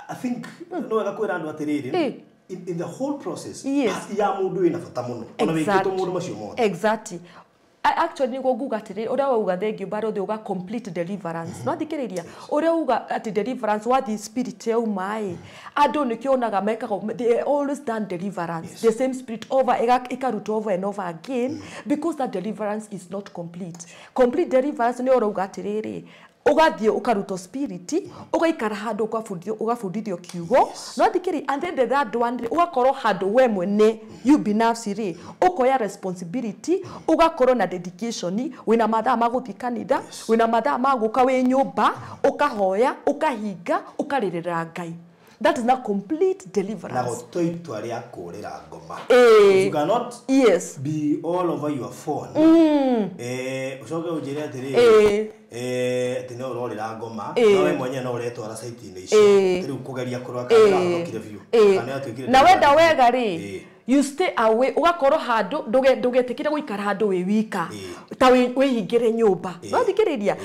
I think no wega kwĩra andũ atĩrĩrĩ, in the whole process part ya mũndũ ĩna bata mũno, ona wĩkĩtwo maũndũ macio mothe. Exactly. Actually nĩguo nguga atĩrĩrĩ, ũrĩa wauga thengiũ barũthi uga complete deliverance. No thikĩrĩria ũrĩa uga atĩ deliverance wathiĩ spirit yauma ĩ, andũ nĩkĩo onaga mekaga, they always done deliverance, the same spirit over ĩkarutwo over and over again, because that deliverance is not complete. Complete deliverance nĩ ũrauga atĩrĩrĩ, ũgathiĩ ũkarutwo spirit, ũgaikara handũ ũgabundithio kiugo, no thikĩrĩ, and then the third one ũgakorwo handũ we mwene you binafsi rĩ, ũkoya responsibility, ũgakorwo na dedication, wĩna mathaa ma gũthiĩ kanitha, wĩna mathaa ma gũka wĩ nyũmba, ũkahoya, ũkahinga, ũkarĩrĩra Ngai. That is not complete deliverance. Na gũtua itua rĩa kũũrĩra ngoma. You cannot be all over your phone. Ũcoke ũnjĩre atĩrĩrĩ, atĩ no ũrorĩra ngoma, no we mwenyewe no ũretwara site-inĩ icio. Rĩu kũgeria kũrora kana nĩũrahonokire biũ, kana nĩwatuĩkire. Na wenda wega rĩ, you stay away, ũgakorwo handũ ndũgetĩkĩre gũikara handũ wĩ wika, ta wĩhingĩre nyũmba. No thikĩrĩria,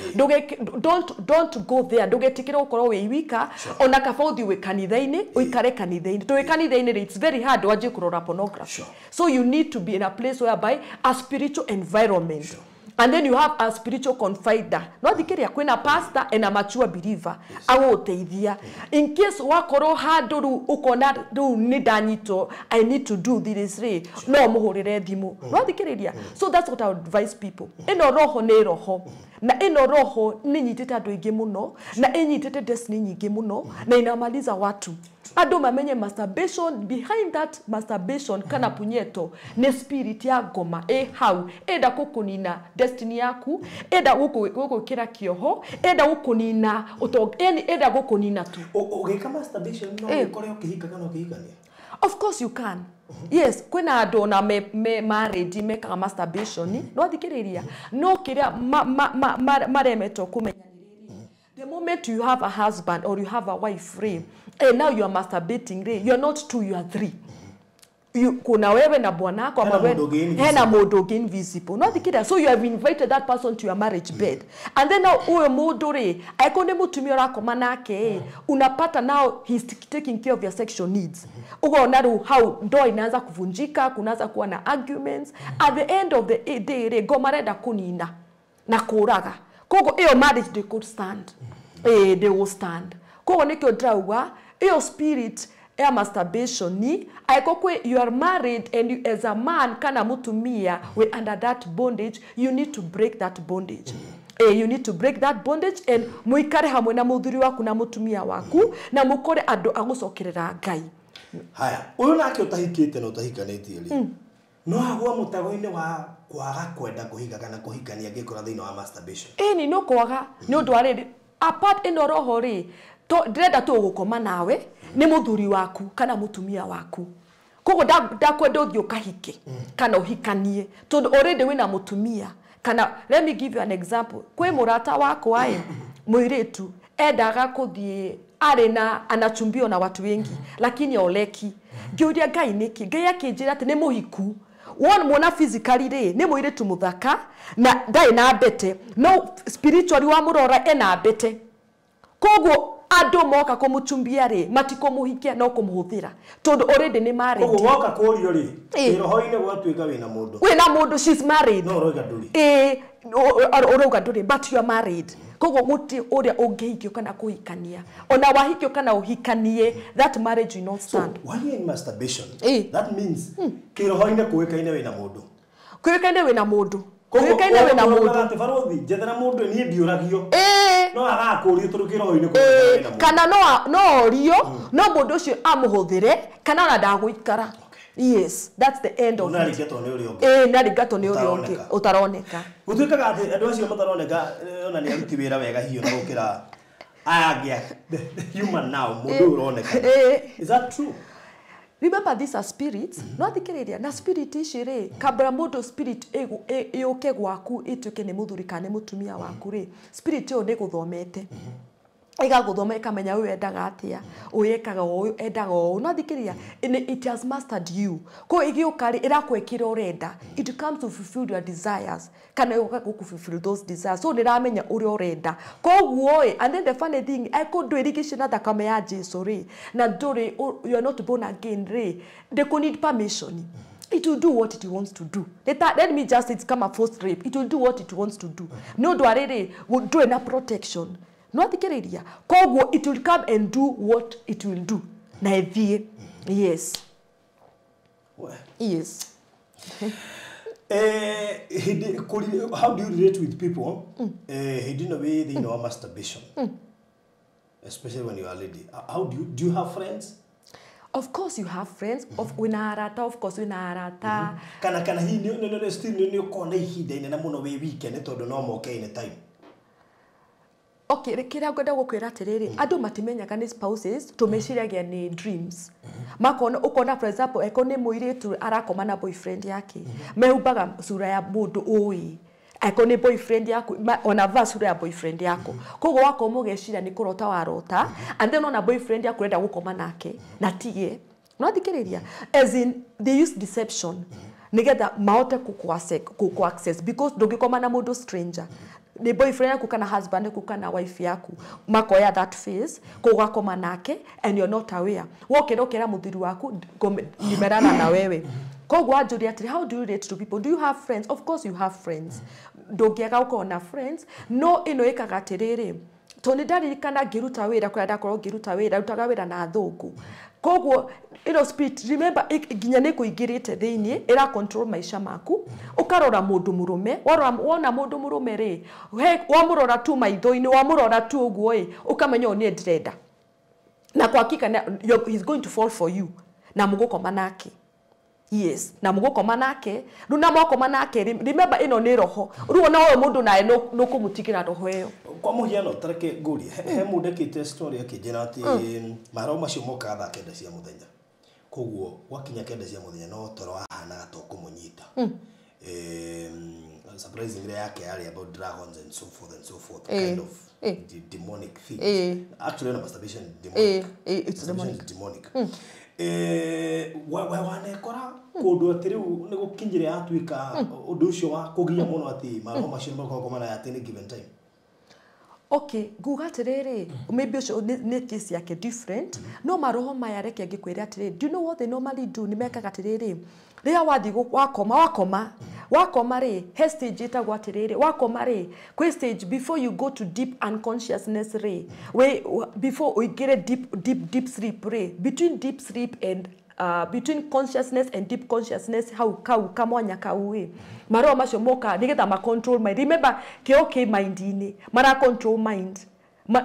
don't go there, ndũgetĩkĩre gũkorwo wĩ wika, ona kaba ũthiĩ wĩ kanitha-inĩ, ũikare kanitha-inĩ. Tondũ wĩ kanitha-inĩ rĩ, it's very hard wanjie kũrora pornography. So you need to be in a place whereby a spiritual environment. And then you have a spiritual confider. No thikĩrĩria, kwĩna pastor and a mature believer agũgũteithia. In case wakorwo handũ rĩu ũkona rĩu nĩ ndanyitwo, I need to do this rĩ, no mũhũrĩre thimũ. No thikĩrĩria. So that's what I would advise people. Ĩno roho nĩ roho. Na ĩno roho nĩ nyitĩte andũ aingĩ mũno, na ĩnyitĩte destiny nyingĩ mũno, na inamaliza watu. Andũ mamenye masturbation, behind that masturbation kana punyeto nĩ spirit ya ngoma ĩ hau, enda gũkũnina destiny yaku, enda gũgwĩkĩra kĩoho, enda gũkũnina ũtonga, yani enda gũkũnina tu. Ũgĩka masturbation no ũkore ũkĩhika kana ũkĩhikania? Of course you can. Yes, kwĩna andũ ona me married mekaga masturbation, no thikĩrĩria, no kĩrĩa maremetwo kũmenya, the moment you have a husband or you have a wife rĩ, and now you are masturbating rĩ, you are not two, you are three. You, kuna wewe na bwanako ama hena mũndũ ũngĩ invisible. No thikĩrĩria, so you have invited that person to your marriage bed. And then now ũyũ mũndũ rĩ, angĩkorwo nĩ mũtumia ũrakoma nake, unapata now he's taking care of your sexual needs. Ũkona rĩu hau ndoa inaanza kuvunjika, kunaanza kuwa na arguments. At the end of the day rĩ, ngoma arenda kũnina na kũraga. Koguo ĩyo marriage they could stand. They will stand. Koguo nĩkĩo ndĩrauga ĩyo spirit ya masturbation ni angĩkorwo you are married and you as a man kana mutumia we under that bondage, you need to break that bondage. You need to break that bondage and muikare hamwe na muthuri waku na mutumia waku na mukore andu agucokerera Ngai. Haya, uyu nake utahikite na utahikanitie ri no agwa mutego-ini wa kwaga kwenda kuhika kana kuhikania ngikora thiini wa masturbation. Ni no kwaga ni undu wa riri apart ino roho ri to ndirenda tu gukoma nawe ni muthuri waku kana mutumia waku. Koguo ndakwenda ũthiĩ ũkahike kana ũhikanie tondũ already wĩna mũtumia. Kana let me give you an example. Kwĩ mũrata wakwa ĩ mũirĩtu endaga kũthiĩ arĩ na anachumbio na watu wengi lakini oleki. Ngĩũria Ngai nĩkĩ? Ngai akĩnjĩra atĩ nĩ mũhiku. Wona muona physically rĩ nĩ mũirĩtu mũthaka na ndarĩ na mbete, no spiritually wamũrora ena mbete. Koguo andũ moka kũmũchumbia rĩ matikũmũhikia no kũmũhũthĩra tondũ already nĩ married. Koguo woka kũrio rĩ kĩroho-inĩ gwatuĩka wĩna mũndũ. Wĩna mũndũ, she's married. No ũrauga ndũrĩ. Ĩĩ ũrauga ndũrĩ, but you are married. Koguo gũtirĩ ũrĩa ũngĩhikio kana kũhikania. Ona wahikio kana ũhikanie, that marriage will not stand. So, why in masturbation? That means kĩroho-inĩ kũĩkaine wĩna mũndũ. Kũĩkaine wĩna mũndũ. Kũĩkaine wĩna mũndũ. Atĩ barothi njethera mũndũ niĩ ndiũragio. No agakũrio tondũ kĩroho-inĩ kũĩkaine wĩna mũndũ. Kana no orio, no mũndũ ũcio amũhũthĩre kana ona ndagũikara. Yes, that's the end of it. Nĩaringatwo nĩ ũrĩa ũngĩ. Nĩaringatwo nĩ ũrĩa ũngĩ ũtaroneka. Gũtuĩkaga atĩ andũ acio mataroneka ona nĩ aruti wĩra wega hiyo na gũkĩra aya angĩ human now mũndũ ũroneka. Is that true? Remember these are spirits. No thikĩrĩria na spirit ici rĩ kabla mũndũ spirit ĩũke gwaku ĩtuĩke nĩ mũthuri kana nĩ mũtumia waku rĩ, spirit ĩyo nĩ gũthomete. Ĩgagũthoma ĩkamenya ũyũ endaga atĩa, ũyũ ekaga ũũ, endaga ũũ. No thikĩrĩria, it has mastered you. Koguo ĩgĩũka rĩ ĩrakwĩkĩra ũrenda. It comes to fulfill your desires. Kana ĩgoka gũkũ fulfill those desires. So nĩramenya ũrĩa ũrenda. Koguo ĩ, and then the funny thing, eko ndwĩrigicĩte na thakame ya Jesu rĩ, na ndũrĩ, you are not born again rĩ, ndĩkũ need permission. It will do what it wants to do. Let me just say it's come a forced rape. It will do what it wants to do. No ndwarĩ rĩ, ndũrĩ na protection. No thikĩrĩria. Koguo it will come and do what it will do. Na ĩthiĩ. Yes. Yes. How do you relate with people? Hĩndĩ ĩno wĩ thĩinĩ wa masturbation. Especially when you are a lady. How do you have friends? Of course you have friends. Wĩna arata, of course wĩna arata. Kana hihi nĩ still nĩ ũkoragwo na ihinda inene mũno wĩ wike nĩ tondũ no moke any time. Okay, kĩrĩa ngwenda gũkwĩra atĩrĩrĩ, andũ matimenyaga nĩ spouses, tũmeciragia nĩ dreams. Makona, ũkona for example, eko nĩ mũirĩtu arakoma na boyfriend yake. Mehumbaga sura ya mũndũ ũĩ. Eko nĩ boyfriend yaku, ona vaa sura ya boyfriend yako. Koguo wakoma ũgeciria nĩ kũrota warota, and then ona boyfriend yaku ũrenda gũkoma nake, na tiye. No thikĩrĩria, as in they use deception nĩgetha mahote kũkũ access because ndũngĩkoma na mũndũ stranger. Ni boyfriend yaku kana husband yaku kana wife yaku makoya that face kugakoma nake and you're not aware. Wokera ukera muthiri waku nimerana na wewe. Koguo anjũria atĩrĩ, how do you relate to people? Do you have friends? Of course you have friends. Ndũngĩaga gũkorwo na friends, no ĩno ĩkaga atĩrĩrĩ, tondũ nĩ ndaririkana ngĩruta wĩra kũrĩa ndakorwo ngĩruta wĩra, rutaga wĩra na athũngũ. Koguo ĩno spirit, remember nginya nĩ kũingĩrĩte thĩiniĩ, ĩra control maica maku. Ũkarora mũndũ mũrũme, wona mũndũ mũrũme rĩ, wamũrora tu maitho-inĩ, wamũrora tu ũguo ĩ, ũkamenya ũyũ nĩe ndĩrenda. Na kwa hakika he's going to fall for you. Na mũgũkoma nake. Yes, na mũgũkoma nake, rĩu na mwakoma nake, remember ĩno nĩ roho. Rĩu ona ũyũ mũndũ naye nũkũmũtigĩra roho ĩyo. Kwa mũhiano ta reke ngũrie, he mũndũ ekĩte story akĩnjĩra atĩ maroho macio mokaga thaa 9 cia mũthenya. Koguo gwakinya 9 cia mũthenya no toro wahanaga ta ũkũmũnyita. Surprisingly yake yarĩ about dragons and so forth and so forth, kind of demonic things. Actually no, masturbation demonic. It's demonic. Demonic. Wanekora kũndũ atĩ rĩu nĩ gũkinyire yatuĩka ũndũ ũcio wa kũgia mũno atĩ maroho macio nĩ makoragwo mana at any given time. Okay, nguga atĩrĩrĩ, maybe ũcio nĩ case yake different, no maroho maya reke ngĩkwĩre atĩrĩrĩ, do you know what they normally do? Nĩ mekaga atĩrĩrĩ, rĩrĩa wathiĩ wakoma rĩ, he stage ĩtagwo atĩrĩrĩ, wakoma rĩ, kwĩ stage before you go to deep unconsciousness rĩ, before ũingĩre deep sleep rĩ, between deep sleep and between consciousness and deep consciousness, hau kau kamwanya kau ĩ, maroho macio moka nĩgetha ma control mind. Remember kĩo kĩ mind-inĩ, mara control mind.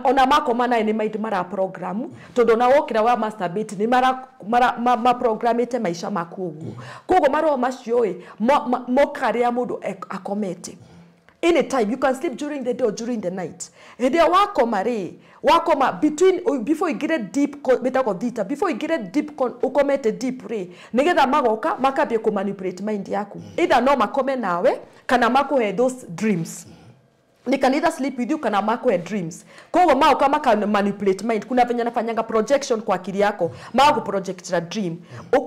Ona makoma naye nĩ mind mara program, tondũ ona wokĩra wa masturbate nĩ mara programmĩte maica maku ũguo. Koguo maroho macio ĩ, moka rĩrĩa mũndũ akomete. Anytime you can sleep during the day or during the night. Hĩndĩ ĩyo wakoma rĩ, wakoma between before you get deep betagwo theta, before you get deep ukomete deep rĩ, nĩgetha magoka makambia kũ manipulate mind yaku. Either no makome nawe kana makuhe those dreams. They can either sleep with you kana makuhe dreams. Koguo maoka maka manipulate mind. Kuna venye nafanyanga projection kwa akili yako, magaku project a dream,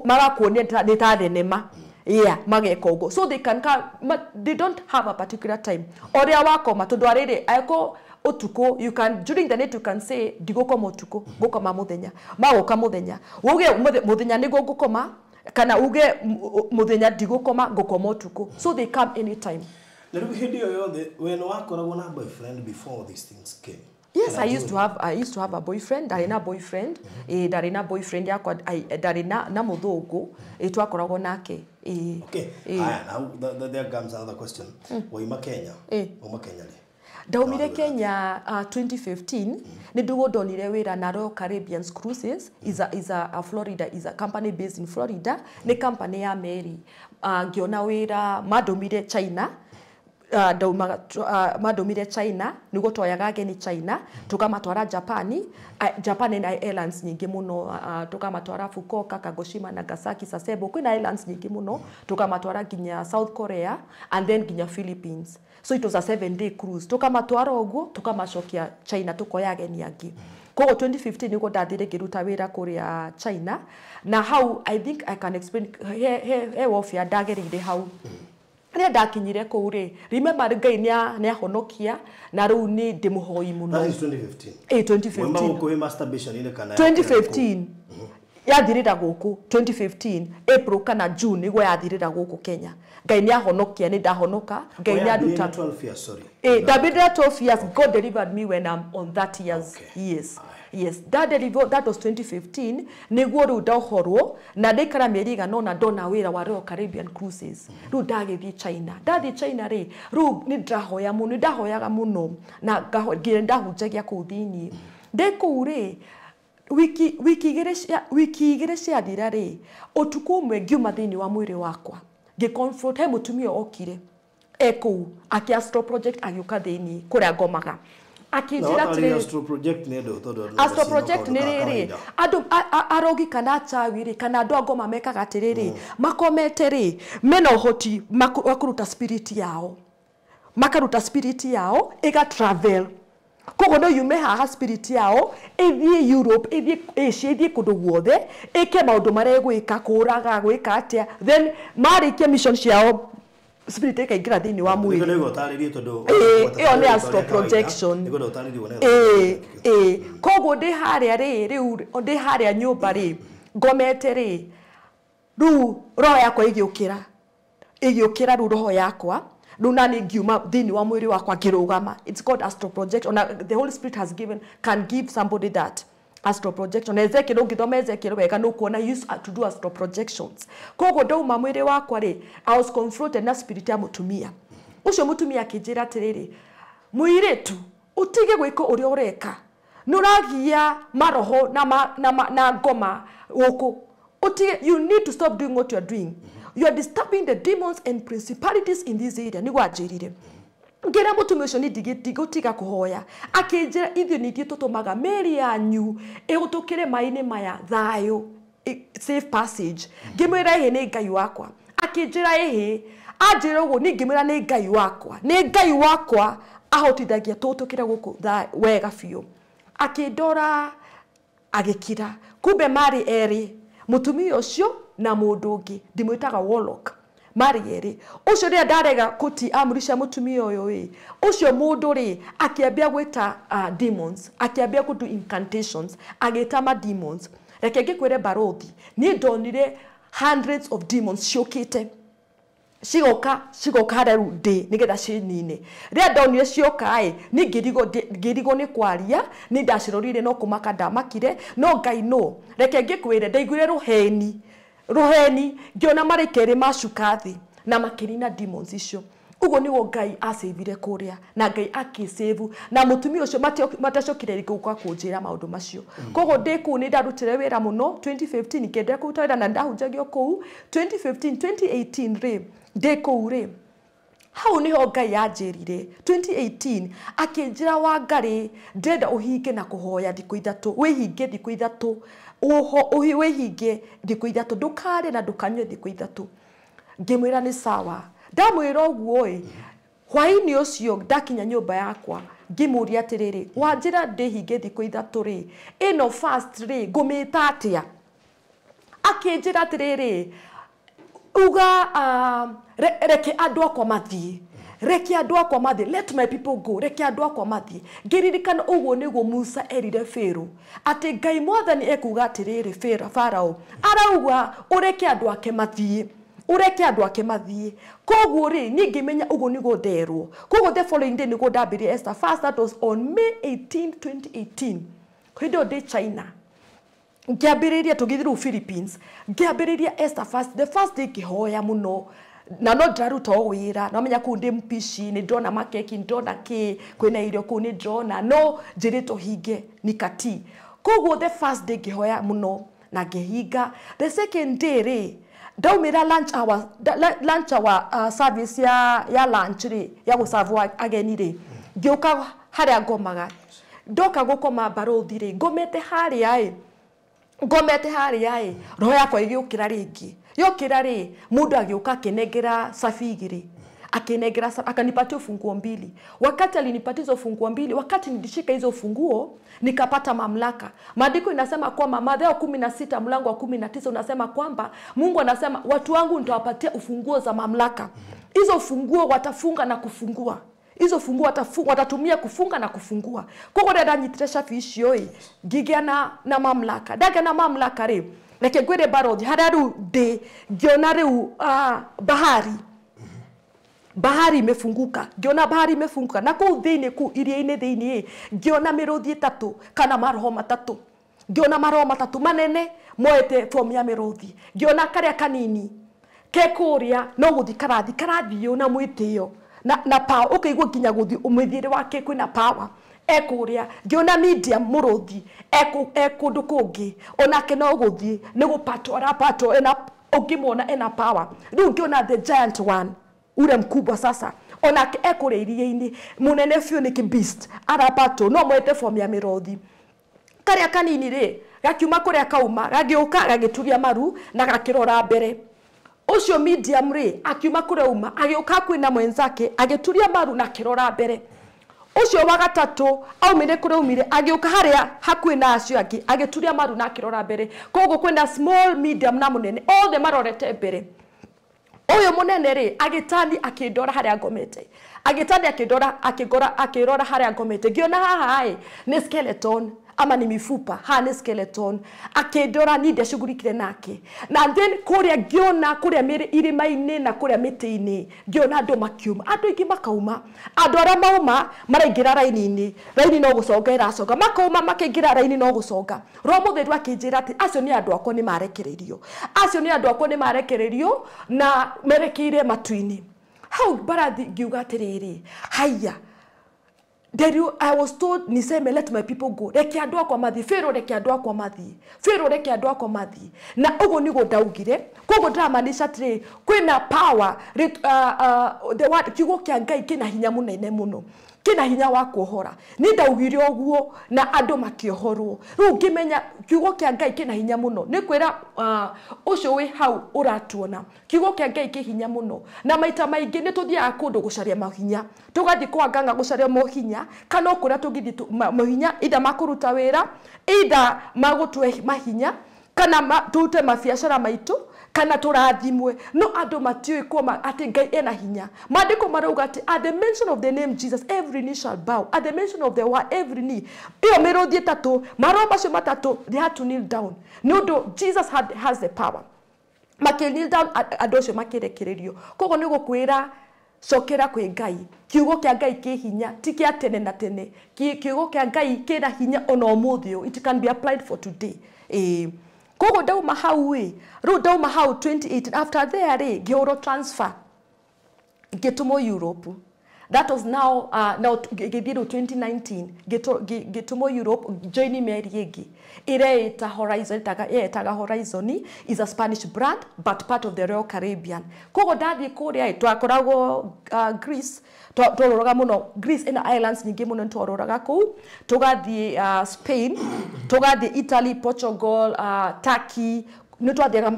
magakuonia nĩ ta thenema. Yeah, mageka ũguo. So they can come, they don't have a particular time. Ũrĩa wakoma tondũ arĩrĩ angĩkorwo ũtukũ, you can during the night you can say ndigũkoma ũtukũ, ngũkoma mũthenya. Magoka mũthenya, uge mũthenya nĩguo ngũkoma, kana uge mũthenya ndigũkoma, ngũkoma ũtukũ. So they come anytime. Na rĩu hĩndĩ ĩyo yothe we nĩ wakoragwo na boyfriend before these things came? Yes, Kana I used to have a boyfriend. Ndarĩ na boyfriend. Ndarĩ na boyfriend yakwa, ndarĩ na mũthũngũ. Twakoragwo nake. Okay. Haya, now there comes another question. Wauma Kenya? Wauma Kenya rĩ? Ndaumire Kenya 2015. Nĩ ndugo ndonire wĩra na Royal Caribbean Cruises, is a Florida, is a company based in Florida, nĩ company ya meri. Ngĩona wĩra mandũmire China. Ndaumaga mandũmire China nĩguo twoyaga ageni China tũkamatwara Japan. Japan ĩna airlines nyingĩ mũno, tũkamatwara Fukuoka, Kagoshima, Nagasaki, Sasebo, kwĩna airlines nyingĩ mũno, tũkamatwara nginya South Korea and then nginya Philippines. So it was a 7 day cruise, tũkamatwara ũguo tũkamacokia China, tũkoya ageni angĩ. Koguo 2015 nĩguo ndathire ngĩruta wĩra kũrĩa China, na hau I think I can explain he warfare ndagereire hau. Rĩrĩa ndakinyire kũu rĩ, remember Ngai nĩ ahonokia na rĩu nĩ ndĩmũhoi mũno. That is 2015. 2015. Wauma gũkũ wĩ masturbation-inĩ kana? 2015 yathirĩra gũkũ, 2015 April kana June nĩguo yathirĩra gũkũ Kenya. Ngai nĩ ahonokia, nĩ ndahonoka, Ngai nĩ anduta. 12 years, sorry. Ndambĩrĩria 12 years. God delivered me when I'm on 30 years. Yes, that deliver, that was 2015 nĩguo rĩu ndohorwo na ndaikara mĩeri ĩigana ũna ndona wĩra wa Royal Caribbean Cruises. Rĩu ndagĩthiĩ China. Ndathiĩ China rĩ, rĩu nĩ ndĩrahoya mũno, nĩ ndahoyaga mũno na nginya ndahunjagia kũu thĩiniĩ. Ndĩ kũu rĩ, wiki igĩrĩ ciathira rĩ, ũtukũ ũmwe ngiuma thĩinĩ wa mwĩrĩ wakwa, ngĩ confront he mũtumia okire e kũu akĩ astral project, agĩũka thĩinĩ kũrĩa ngomaga akĩnjĩra Na atĩrĩrĩ. Astral project nĩ ndũ tondũ andũ Astral meciria project kaũndũ nĩ ka rĩrĩ, kawaida. andũ arogi kana achawi rĩ, kana andũ a ngoma mekaga atĩrĩrĩ, makomete rĩ, mena ũhoti wa kũruta spirit yao, makaruta spirit yao ĩga travel. Koguo no yume haha spirit yao ĩthiĩ Europe, ĩthiĩ Asia, ĩthiĩ kũndũ guothe, ĩke maũndũ marĩa ĩgwĩka, kũraga, gwĩka atĩa, then marĩkia mission ciao spirit ĩkaingĩra thĩinĩ wa mwĩrĩ. Nĩguo nĩguo ũtarĩrie tondũ Ĩyo nĩ astral projection. Nĩguo ũtarĩrie wone. Ĩĩ, koguo ndĩ harĩa rĩ, rĩu ndĩ harĩa nyũmba rĩ, ngomete rĩ, rĩu roho yakwa ĩgĩũkĩra, ĩgĩũkĩra rĩu roho yakwa rĩu nani ngiuma thĩinĩ wa mwĩrĩ wakwa ngĩrũgama. It's called astral projection. Ona the Holy Spirit has given, can give somebody that astral projection. Ezekiel, ũngĩthoma Ezekiel wega nĩ ũkuona he used to do astral projections. Koguo ndauma mwĩrĩ wakwa rĩ, I was confronted na spirit ya mũtumia ũcio. Mũtumia akĩnjĩra atĩrĩrĩ, "Mũirĩtu, ũtige gwĩka ũrĩa ũreka, nĩ ũragia maroho na ngoma gũkũ. Ũtige, you need to stop doing what you are doing. You are disturbing the demons and principalities in this area." Nĩguo anjĩrire. Ngĩra mũtumia ũcio nĩ ndigũtiga kũhoya. Akĩnjĩra, "Ithuĩ nĩ ithuĩ tũtũmaga mĩĩrĩ yanyu ĩhũtũkĩre maĩ-inĩ maya thayũ, safe passage." Ngĩmwĩra, "Ĩhĩ, nĩ Ngai wakwa." Akĩnjĩra ĩhĩ, anjĩra ũguo niĩ ngĩmwĩra nĩ Ngai wakwa, nĩ Ngai wakwa ahotithagia tũhũtũkĩre gũkũ wega biũ. Akĩndora agĩkira. Kumbe marĩ erĩ, mũtumia ũcio na mũndũ ũngĩ ndimwĩtaga warlock, marĩ erĩ. Ũcio rĩrĩa ndarega kũti amri cia mũtumia ũyũ ĩ, ũcio mũndũ rĩ akĩambia gwĩta demons, akĩambia kũdo incantations, agĩta ma demons. Reke ngĩkwĩre barothi, niĩ ndonire hundreds of demons ciũkĩte, cigoka harĩa rĩu ndĩ nĩgetha cinine. Rĩrĩa ndonire cioka ĩ, niĩ ngĩrigwo nĩ kwaria, nĩ ndacirorire no kũmaka ndamakire. No Ngai no reke ngĩkwĩre, ndaiguire rũheni, rũheni, ngĩona marĩ kerĩ macuka thĩ na makĩnina demons icio. Ũguo nĩguo Ngai acĩvire kũrĩa na Ngai akĩsave na mũtumia ũcio matacokire rĩngĩ gũka kũnjĩra maũndũ macio. Koguo ndĩ kũu nĩ ndarutire wĩra mũno 2015, ngĩenderea kũruta wĩra na ndahunjagio kũu 2015. 2018 rĩ, ndĩ kũu rĩ, Hau niho Ngai yanjĩrire 2018 akĩnjĩra Wangari ndĩrenda ũhinge na kũhoya thikũ ithatũ, wĩhinge thikũ ithatũ, wĩhinge thikũ ithatũ, ndũkarĩe na ndũkanyue thikũ ithatũ. Ngĩmwĩra nĩ sawa. Ndamwĩra ũguo ĩ, hwaĩ-inĩ ũcio ndakinya nyũmba yakwa ngĩmũria atĩrĩrĩ, wanjĩra ndĩhinge thikũ ithatũ rĩ, ĩno fast rĩ ngũmĩta atĩa? Akĩnjĩra atĩrĩrĩ, uga reke andũ akwa mathiĩ, reke andũ akwa mathiĩ, let my people go, reke andũ akwa mathiĩ. Ngĩririkana ũguo nĩguo Musa erire Pharaoh atĩ Ngai mwathani ekuga atĩrĩrĩ, Farao arauga ũreke andũ ake mathiĩ, ũreke andũ ake mathiĩ. Koguo rĩ niĩ ngĩmenya ũguo nĩguo nderwo. Koguo the following day nĩguo ndambirie Esther fast. That was on May 18 2018. Hĩndĩ ĩyo ndĩ China ngĩambĩrĩria, tũgĩthiĩ rĩu Philippines, ngĩambĩrĩria Esther fast. The first day ngĩhoya mũno, na no ndĩraruta o wĩra, no menya kũu ndĩ mpishi, nĩ ndĩrona makeki, nĩ ndĩrona kĩ, kwĩna irio kũu nĩ ndĩrona, no njĩrĩtwo hinge nikati. Koguo the first day ngĩhoya mũno na ngĩhinga. The second day rĩ, ndaumĩra lunch hour, lunch hour service ya lunch rĩ, ya gũcavwo ageni rĩ, ngĩũka harĩa ngomaga. Ndoka gũkoma barũthi rĩ, ngomete harĩa ĩ, ngomete harĩa ĩ, roho yakwa ĩgĩũkĩra rĩngĩ. Yokĩra rĩ, mũndũ agĩũka akĩnengera cabi igĩrĩ, akinengera, akanipatia funguo mbili. Wakati alinipatia hizo funguo mbili, wakati nilishika hizo funguo nikapata mamlaka. Maandiko inasema kwamba Mathayo 16 mlango wa 19 unasema kwamba Mungu anasema watu wangu nitawapatia ufunguo za mamlaka. Hizo funguo watafunga na kufungua. Hizo funguo watatumia kufunga na kufungua. Koguo ndanyitire cabi icio ĩ, ngĩgĩa na mamlaka. Ndagĩa na mamlaka rĩ, reke ngwĩre barothi harĩa rĩu ndĩ, ngĩona rĩu bahari. Bahari imefunguka. Ngiona bahari imefunguka. Na kũu thĩinĩ, kũu iria-inĩ thĩinĩ, ngiona mĩrũthi ĩtatũ kana maroho matatũ. Ngiona maroho matatũ manene moete form ya mĩrũthi. Ngiona karĩa kanini ke kũrĩa no gũthi karathi karathiĩ na mwĩtĩo na power, ũkaigua nginya gũthiĩ mũthiĩre wake kwĩna power ekũrĩa. Ngiona medium mũrũthi ekũndũ kũngĩ onake no gũthiĩ nĩ gũpatwo arapatwo, ena ũngĩmuona ena power. Rĩu ngiona the giant one ule mkubwa sasa onake ekũrĩa iria-inĩ mũnene biũ nĩ kĩbeast arapatwo no mwete form ya mĩrũthi. Karĩa kanini rĩ gakiuma kũrĩa kauma gagĩũka gagĩturia maru na gakĩrora mbere. Ũcio medium rĩ akiuma kũrĩa uma agĩũka kwĩna mwenzake agĩturia maru na akĩrora mbere. Ũcio wa gatatũ aumire kũrĩa aumire agĩũka harĩa hakuhĩ na acio angĩ agĩturia maru na akĩrora mbere. Koguo kwĩna small, medium na mũnene, othe marorete mbere. Ũyũ mũnene rĩ agĩtani akĩndora harĩa ngomete, agĩtani akĩndora akĩngora akĩrora harĩa ngomete. Ngĩona haha ĩ nĩ skeleton ama ni mifupa, haha nĩ skeleton. Akĩndora niĩ ndiacugurikire nake. Na then kũrĩa ngĩona kũrĩa irĩma-inĩ na kũrĩa mĩtĩ-inĩ ngĩona andũ makiuma, andũ aingĩ makauma. Andũ arĩa mauma maraingĩra raini-inĩ, raini no gũconga ĩraconga, makauma makaingĩra raini no gũconga. Roho Mũtheru akĩnjĩra atĩ acio nĩ andũ akwa nĩ marekereirio, acio nĩ andũ akwa nĩ marekereirio na merekeire matu-inĩ. Hau mbarathi ngiuga atĩrĩrĩ, haiya, I was told niseme let my people go. Reke andũ akwa mathiĩ, Pharaoh reke andũ akwa mathiĩ, Pharaoh reke andũ akwa mathiĩ. Na ũguo nĩguo ndaugire. Koguo ndĩramaanisha atĩrĩ, kwĩna power, the word, kiugo kĩa Ngai kĩna hinya mũnene mũno, kĩna hinya wa kuohora. Niĩ ndaugire ũguo na andũ makĩohorwo. Rĩu ngĩmenya kiugo kĩa Ngai kĩna hinya mũno. Nĩ kwĩra ũcio wĩ hau ũratuona, kiugo kĩa Ngai kĩ hinya mũno. Na maita maingĩ nĩ tũthiaga kũndũ gũcaria mahinya, tũgathiĩ kwa nganga gũcaria mohinya, kana o kũrĩa tũngĩthiĩ mahinya, either makũruta wĩra, either magũtue mahinya, kana tũrute mabiacara maitũ, kana tũrathimwe. No andũ matiũĩ kuoma atĩ Ngai ena hinya. Maandĩko marauga atĩ at the mention of the name Jesus every knee shall bow, at the mention of the word every knee. Ĩyo mĩrũthi ĩtatũ, maroho macio matatũ, they had to kneel down. Nĩ ũndũ Jesus has the power. Makĩ kneel down, andũ acio makĩrekererio. Koguo nĩ gũkwĩra cokera kwĩ Ngai. Kiugo kĩa Ngai kĩ hinya, ti kĩa tene na tene. Kiugo kĩa Ngai kĩna hinya ona ũmũthĩ ũyũ. It can be applied for today. Koguo ndauma hau ĩ, rĩu ndauma hau 2018 after there rĩ, ngĩhũrwo transfer ngĩtũmwo Europe. That was now now ngĩthiĩ rĩu 2019 ngĩtũmwo Europe join meri ĩngĩ ĩrĩa ĩta Horizon, ĩtaga Horizon, is a Spanish brand but part of the Royal Caribbean. Koguo ndathiĩ kũrĩa twakoragwo Greece, twarũraga mũno Greece ĩna islands nyingĩ mũno, nĩtwarũraga kũu, tũgathiĩ Spain, tũgathiĩ Italy, Portugal, Turkey, nĩ twathiaga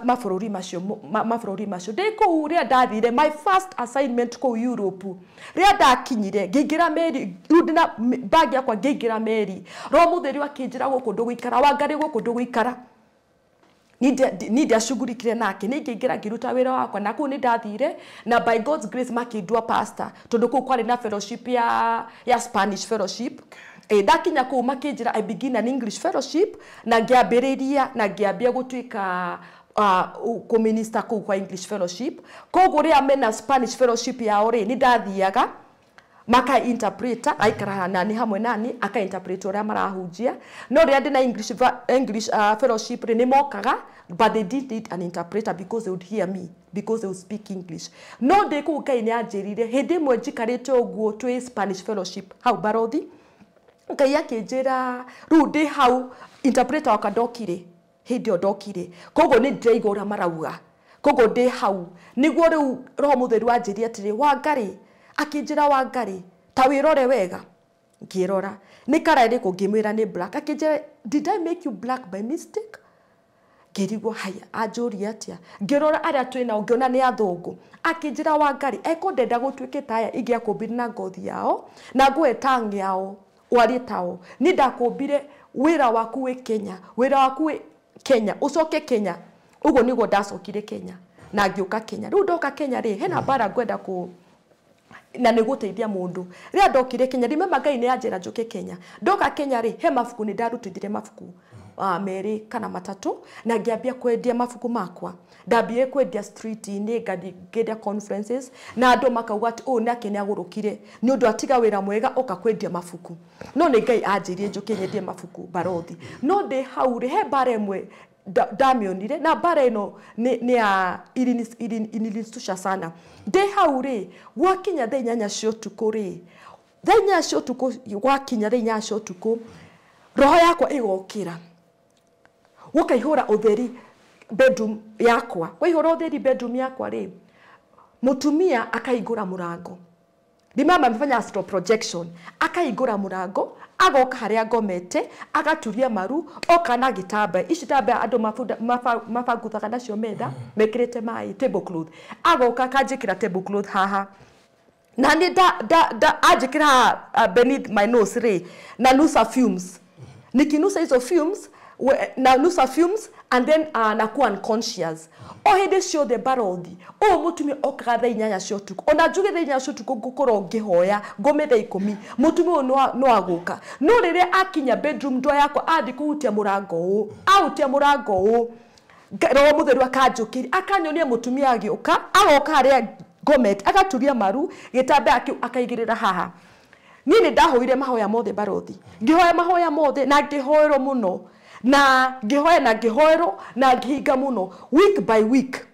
mabũrũri macio mabũrũri macio. Ndĩ kũu rĩrĩa ndathire my first assignment kũu Europe, rĩrĩa ndakinyire ngĩingĩra meri, rĩu ndĩna bag yakwa ngĩingĩra meri, Roho Mũtheru akĩnjĩra gũkũ ndũgũikara, Wangarĩ gũkũ ndũgũikara. Ni ndiacugurikire nake, ni ngĩingĩra ngĩruta wĩra wakwa, na kũu nĩ ndathire na by God's grace makĩndua pastor, tondũ kũu kwarĩ na fellowship ya Spanish fellowship. Ndakinya kũu makĩnjĩra I begin an English fellowship, na ngĩambĩrĩria na ngĩambia gũtuĩka kũminista kũu kwa English fellowship. Koguo rĩrĩa mena Spanish fellowship yao rĩ, nĩ ndathiaga maka interpreter, aikara nani hamwe nani aka interpret ũrĩa marahunjia. No rĩrĩa ndĩna English fellowship rĩ, nĩ mokaga, but they didn't need an interpreter because they would hear me, because they would speak English. No ndĩ kũu Ngai nĩ anjĩrire hĩndĩ ĩmwe njikarĩte ũguo twĩ Spanish fellowship hau Barothi, Ngai akĩnjĩra rĩu ndĩ hau interpreter wakwa ndokire, hĩndĩ ĩyo ndokire, koguo nĩ ndĩraigua ũrĩa marauga, koguo ndĩ hau nĩguo rĩu Roho Mũtheru anjĩrire atĩrĩ, Wangarĩ, akĩnjĩra Wangarĩ, ta wĩrore wega. Ngĩrora nĩ kara ĩrĩkũ, ngĩmwĩra nĩ black. Akĩnjĩra did I make you black by mistake? Ngĩrigwo haya anjũria atĩa, ngĩrora arĩa twĩ nao ngĩona nĩ athũngũ. Akĩnjĩra Wangarĩ, eko ndenda gũtuĩke ta aya ingĩakũmbire na ngothi yao na ngũhe tongue yao warie tao, niĩ ndakũmbire wĩra waku wĩ Kenya, wĩra waku wĩ Kenya, ũcoke Kenya. Ũguo nĩguo ndacokire Kenya na ngĩũka Kenya. Rĩu ndoka Kenya rĩ, hena mbara ngwenda kũ na nĩ gũteithia mũndũ. Rĩrĩa ndokire Kenya, remember Ngai nĩ anjĩra njũke Kenya. Ndoka Kenya rĩ, he mabuku nĩ ndarutithire mabuku merĩ kana matatũ, na ngĩambia kwendia mabuku makwa. Ndambire kwendia street-inĩ, ngathiĩ ngĩendia conferences, na andũ makauga atĩ ũyũ nake nĩ agũrũkire nĩ ũndũ atiga wĩra mwega oka kwendia mabuku. No nĩ Ngai anjĩrire njũke nyendie mabuku Barothi. No ndĩ hau rĩ, he mbara ĩmwe ndamĩonire, na mbara ĩno nĩ ya ilinistusha sana. Ndĩ hau rĩ, gwakinya thaa inyanya cia ũtukũ rĩ, thaa inyanya cia ũtukũ, gwakinya thaa inyanya cia ũtukũ, roho yakwa ĩgokĩra, gũkaihũra ũtheri bedroom yakwa. Kwaihũra ũtheri bedroom yakwa rĩ, mũtumia akaingũra mũrango. Remember amefanya astral projection. Akaingũra mũrango, agoka harĩa ngomete, agaturia maru, oka na gĩtambaya. Ici itambaya andũ mabanguthaga nacio metha, mekĩrĩte maĩ, tablecloth. Agoka akanjĩkĩra tablecloth haha. Na nĩ anjĩkĩra haha beneath my nose rĩ, na nusa fumes. Nikinusa hizo fumes, na nusa fumes, and then nakuwa unconscious. O hĩndĩ ciothe Barothi, ũyũ mũtumia okaga thaa inyanya cia ũtukũ. Ona njuge thaa inyanya cia ũtukũ ngũkorwo ngĩhoya, ngome thaa ikũmi, mũtumia ũyũ no agũka. No rĩrĩa akinya bedroom door yakwa, athiĩ kũhutia mũrango ũũ, ahutia mũrango ũũ, Roho Mũtheru akanjũkĩria, akanyonia mũtumia agĩũka, agoka harĩa ngomete, agaturia maru, gĩtambaya kĩu akaigĩrĩra haha. Niĩ nĩ ndahoire mahoya mothe Barothi, ngĩhoya mahoya mothe na ngĩhoerwo mũno, na ngĩhoya na ngĩhoerwo na ngĩhinga mũno, week by week,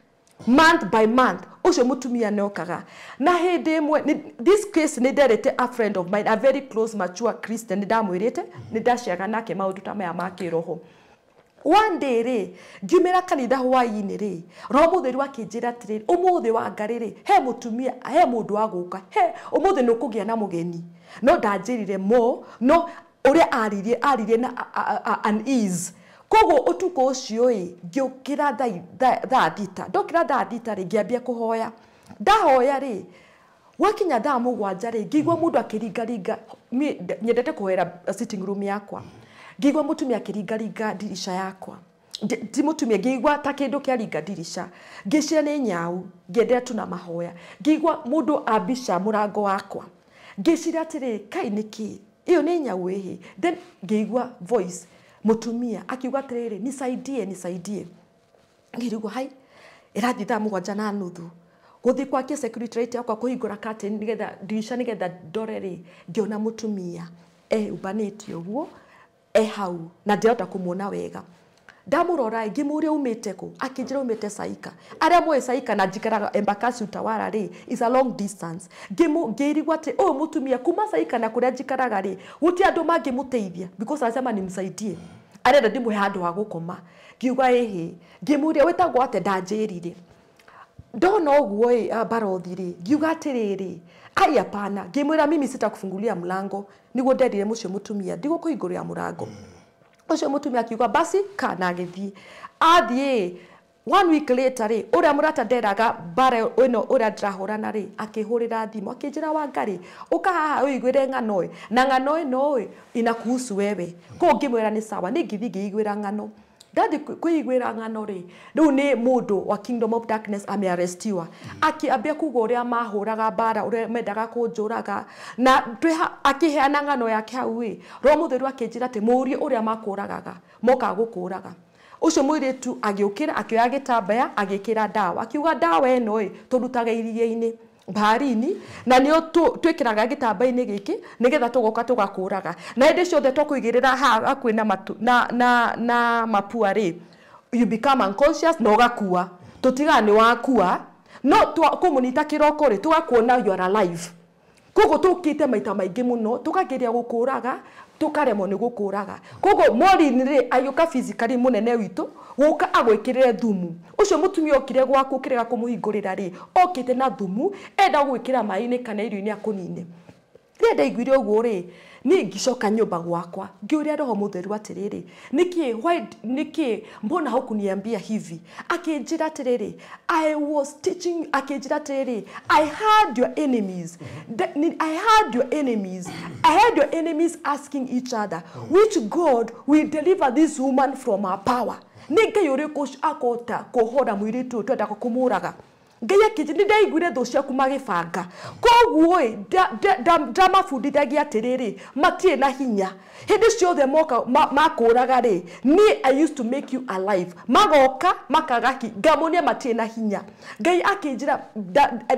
month by month, ũcio mũtumia nĩokaga. Na hĩndĩ ĩmwe, this case nĩ nderete a friend of mine, a very close mature Christian, nĩ ndamwĩrĩte, nĩ ndaciaga nake maũndũ ta maya ma kĩroho. One day rĩ, ngiumĩra kanitha hwaĩ-inĩ rĩ, Roho Mũtheru akĩnjĩra atĩrĩrĩ, ũmũthĩ Wangarĩ rĩ, he mũtumia, he mũndũ wagũka, he ũmũthĩ nĩ ũkũgĩa na mũgeni. No ndanjĩrire mo, no ũrĩa aririe, aririe na unease. Koguo ũtukũ ũcio ĩ, ngĩũkĩra thaa thita. Ndokĩra thaa thita rĩ, ngĩambia kũhoya. Ndahoya rĩ, gwakinya thaa mũgwanja rĩ, ngĩigua mũndũ akĩringaringa. Niĩ nyendete kũhoera sitting room yakwa. Ngĩigua mũtumia akĩringaringa ndirica yakwa. Ti mũtumia, ngĩigua ta kĩndũ kĩaringa ndirica. Ngĩciria nĩ nyau, ngĩenderea tu na mahoya. Ngĩigua mũndũ ambica mũrango wakwa. Ngĩciria atĩrĩ, kai nĩkĩ? Ĩyo nĩ nyau ĩhĩ. Then ngĩigua voice, mũtumia akiuga atĩrĩrĩ, nisaidie, nisaidie. Ngĩrigwo hai, ĩrathiĩ thaa mũgwanja na nuthu. Gũthiĩ gwakia security light yakwa, kũhingũra curtain nĩgetha ndirica nĩgetha ndore rĩ, ngĩona mũtumia ehumbanĩte ũguo, e hau, na ndirahota kũmuona wega. Ndamũrora ngĩmũria umĩte kũ, akĩnjĩra umĩte Saika. Arĩa moĩ Saika na njikaraga Embakasi Utawala rĩ, is a long distance. Ngĩirigwo atĩ ũyũ mũtumia kuma Saika na kũrĩa njikaraga rĩ, gũtirĩ andũ mangĩmũteithia because anasema nimsaidie. Arenda ndĩmũhe handũ ha gũkoma. Ngiuga ĩhĩ. Ngĩmũria wĩtagwo atĩa, ndanjĩrire. Ndona ũguo ĩ barothi rĩ, ngiuga atĩrĩrĩ, ai hapana. Ngĩmwĩra mimi sitakufungulia mlango, nĩguo nderire mũcio mũtumia ndigũkũhingũrĩra mũrango. Ũcio mũtumia akiuga basi kana agĩthiĩ. Athiĩ 1 week later rĩ, ũrĩa mũrata nderaga mbara ĩno ũrĩa ndĩrahũrana rĩ, akĩhũrĩra thimũ akĩnjĩra Wangari, ũka haha ũiguĩre ng'ano ĩ, na ng'ano ĩno ĩ inakuhusu wewe. Koguo ngĩmwĩra nĩ sawa, niĩ ngĩthiĩ ngĩiguĩra ng'ano. Ndathi kwĩiguĩra ng'ano rĩ, rĩu nĩ mũndũ wa Kingdom of Darkness amearestiwa. Akĩambia kuga ũrĩa mahũraga mbara, ũrĩa mendaga kũnjũraga, na akĩheana ng'ano yake hau ĩ, Roho Mũtheru akĩnjĩra atĩ mũrie ũrĩa makũragaga, mokaga gũkũraga. Ũcio mũirĩtu agĩũkĩra, akĩoya gĩtambaya, agĩkĩra ndawa, akiuga ndawa ĩno ĩ tũrutaga iria-inĩ baharini, na nĩyo twĩkĩraga gĩtamba-inĩ gĩkĩ nĩgetha tũgoka tũgakũraga. Na hĩndĩ ciothe twakũigĩrĩra haha hakuhĩ na matu, na mapua rĩ, you become unconscious na ũgakua. Tũtigaga nĩ wakua, no kũmũnyita kĩroko rĩ, tũgakuona you are alive. Koguo tũkĩte maita maingĩ mũno, tũkageria gũkũraga, tũkaremwo nĩ gũkũraga. Koguo Maureen rĩ, agĩũka physically mũnene witũ, gũka agwĩkĩrĩre thumu. Ũcio mũtumia okire gwaku ũkĩrega kũmũhingũrĩra rĩ, okĩte na thumu, enda gũgwĩkĩra maĩ-inĩ kana irio-inĩ akũnine. Rĩrĩa ndaiguire ũguo rĩ, niĩ ngĩcoka nyũmba gwakwa, ngĩũria Roho Mũtheru atĩrĩrĩ, nĩkĩ, why, nĩkĩ, mbona hukuniambia hivi? Akĩnjĩra atĩrĩrĩ, I was teaching, akĩnjĩra atĩrĩrĩ, I heard your enemies. I heard your enemies. I heard your enemies asking each other, which God will deliver this woman from her power? Nĩ Ngai ũrĩkũ akota kũhora mũirĩtu ũyũ twendaga kũmũraga? Ngai akĩnjĩra, nĩ ndaiguire thũ ciaku magĩbanga. Koguo ĩ, ndamabundithagia atĩrĩrĩ, matirĩ na hinya. Hĩndĩ ciothe moka makũraga rĩ, niĩ I used to make you alive. Magoka makaga ki, ngamonia matirĩ na hinya. Ngai akĩnjĩra,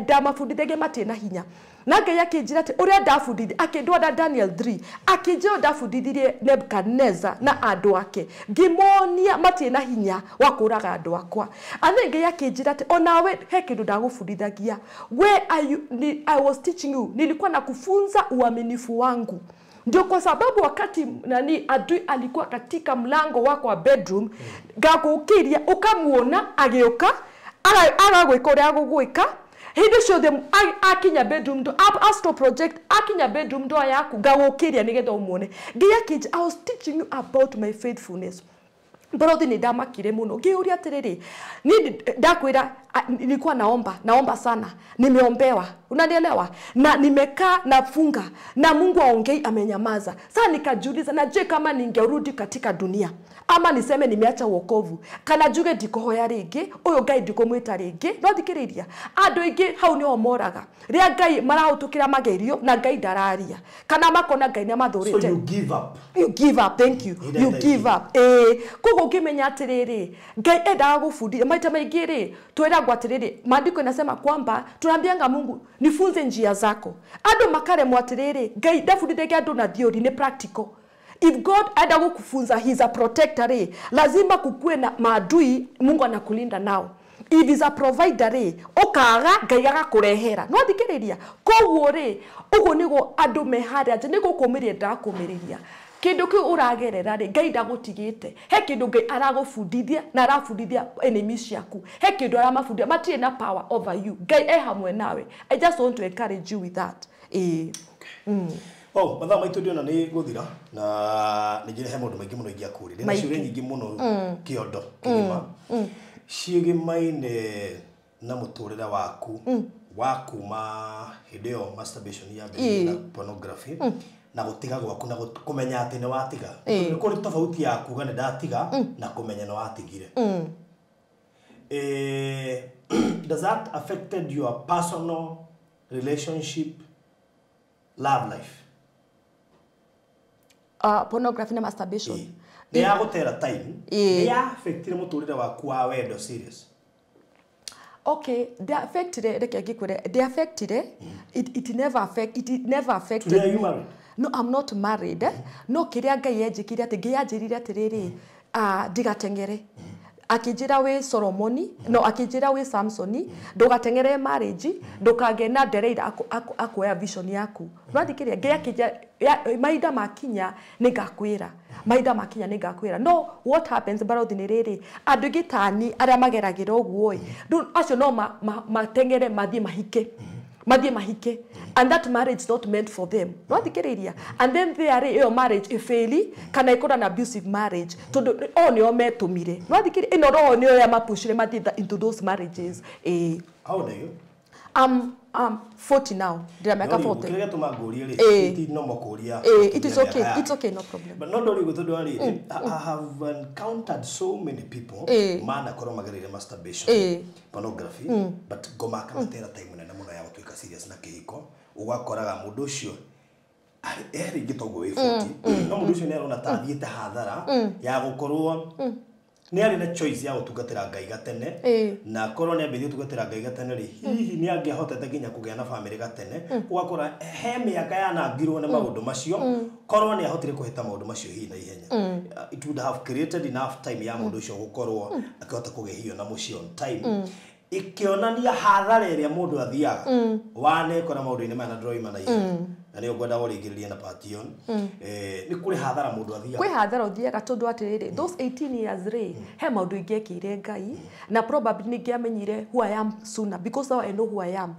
ndamabundithagia matirĩ na hinya. Na Ngai akĩnjĩra atĩ ũrĩa ndabundithirie, akĩndwara Daniel 3, akĩnjĩra ndabundithirie Nebuchadnezzar na andũ ake, ngĩmonia matirĩ na hinya wa kũraga andũ akwa. And then Ngai akĩnjĩra atĩ onawe he kĩndũ ndagũbundithagia. Where are you, ni, I was teaching you, nilikuwa nakufunza uaminifu wangu. Ndio kwa sababu wakati nani adui alikuwa katika mlango wako wa bedroom, ngakũkiria ukamuona agĩũka, agagwĩka ũrĩa agũgwĩka. Hĩndĩ ciothe akinya bedroom door, astral project, akinya bedroom door yaku, ngagũkĩria nĩgetha ũmuone. Ngai akĩnjĩra, I was teaching you about my faithfulness. Barothi nĩ ndamakire mũno. Ngĩũria atĩrĩrĩ, niĩ ndakwĩra, nilikuwa naomba, naomba sana. Nimeombewa, unanielewa? Na nimekaa nafunga, na Mungu aongei amenyamaza. Sasa nikajiuliza, na je kama ningerudi katika dunia, ama niseme nimeacha wokovu, kana njuge ndikũhoya rĩngĩ, ũyũ Ngai ndikũmwĩta rĩngĩ, no thikĩrĩria. Andũ aingĩ hau nĩho moraga. Rĩrĩa Ngai marahĩtũkĩra magerio na Ngai ndararia, kana makona Ngai nĩamathũrĩte. So you give up. You give up, thank you. You give up. Koguo ũngĩmenya atĩrĩrĩ, Ngai endaga gũbundithia. Maita maingĩ rĩ, twĩragwo atĩrĩrĩ, maandiko inasema kwamba tunaambianga Mungu nifunze njia zako. Andũ makaremwo atĩrĩrĩ, Ngai ndabundithagia andũ na theory, nĩ practical. If God enda gũkufunza, he's a protector rĩ, lazima kukue na maadui Mungu anakulinda nao. If he's a provider rĩ, ũkaga Ngai agakũrehera. No thikĩrĩria. Koguo rĩ, ũguo nĩguo andũ me harĩa nja, nĩguo kũmĩrĩria ndakũmĩrĩria. Kĩndũ kĩu ũragerera rĩ, Ngai ndagũtigĩte. He kĩndũ Ngai aragũbundithia na arabundithia enemy ciaku. He kĩndũ aramabundithia, matirĩ na power over you. Ngai e hamwe nawe. I just want to encourage you with that. Oh, mathaa maitũ ndĩrona nĩ gũthira, na nĩ njĩra he maũndũ maingĩ mũno ingĩakũria. Ndĩna ciũria nyingĩ mũno kĩondo kĩgima. Ciĩgĩmaine na mũtũrĩre waku wa kuma hĩndĩ ĩyo masturbation yambĩrĩirie na pornography, na gũtiga gwaku na kũmenya atĩ nĩ watiga. Nĩ kũrĩ tofauti ya kuga nĩ ndatiga na kũmenya nĩ watigire. Does that affected your personal relationship, love life? Pornography na masturbation. Nĩ ya gũtera time. Nĩ ya affectire mũtũrĩre waku wa wendo serious? Okay, they affected, reke ngĩkwĩre, they affected, it never affect, it never affected. Today are you married? No, I'm not married. No, kĩrĩa Ngai enjĩkire atĩ, Ngai anjĩrire atĩrĩrĩ, Ndigateng'ere. Akĩnjĩra wĩ Solomoni, no akĩnjĩra wĩ Samsoni, ndũgateng'ere marriage, ndũkagĩe na Delilah akuoya vision yaku. Ũrathikĩrĩria? Ngai akĩnjĩra mahinda makinya nĩngakwĩra. Mahinda makinya nĩngakwĩra. No what happens barothi nĩ rĩrĩ, andũ aingĩ tani arĩa mageragĩra ũguo ĩ, acio no mateng'ere mathiĩ mahike. Mathiĩ mahike. And that marriage is not meant for them. Nĩwathikĩrĩria? And then there ĩyo marriage ĩfaili kana ĩkorwo na abusive marriage tondũ o nĩo metũmire. Nĩwathikĩrĩria? Ĩno roho nĩyo yamapushire mathiĩ into those marriages. How old are you? I'm 40 now. Ndĩna mĩaka 40. Kĩrĩa gĩatũma ngũrie rĩ, ti normal kũria. It is okay. It's okay, no problem. But no ndori tondũ rĩ, I have encountered so many people manakorwo magereire masturbation, pornography, but ngomaka matera time nene mũno ya gũtuĩka serious na kĩhiko, ũgakoraga mũndũ ũcio rĩngĩ toguo wĩ 40, no mũndũ ũcio nĩ arona ta athiĩte hathara ya gũkorwo nĩ arĩ na choice ya gũtungatĩra Ngai gatene, na korwo nĩ ambĩrĩrie gũtungatĩra Ngai gatene rĩ, hihi nĩ angĩahotete nginya kũgĩa na famĩlĩ gatene, ũgakora he mĩaka yanangirwo nĩ maũndũ macio, korwo nĩ ahotire kũhĩta maũndũ macio hihi na ihenya. It would have created enough time ya mũndũ ũcio gũkorwo akĩhota kũgĩa hiyo na mũciĩ on time. Ikĩonania hathara ĩrĩa mũndũ athiaga wanekora maũndũ-inĩ maya na ndĩroima na ihenya, na nĩyo ngwenda ũrĩngĩrĩrie na part ĩyo. Nĩ kũrĩ hathara mũndũ athiaga. Kwĩ hathara ũthiaga tondũ atĩrĩrĩ, those 18 years rĩ, he maũndũ ingĩekĩire Ngai na probably nĩngĩamenyire who I am sooner because now I know who I am.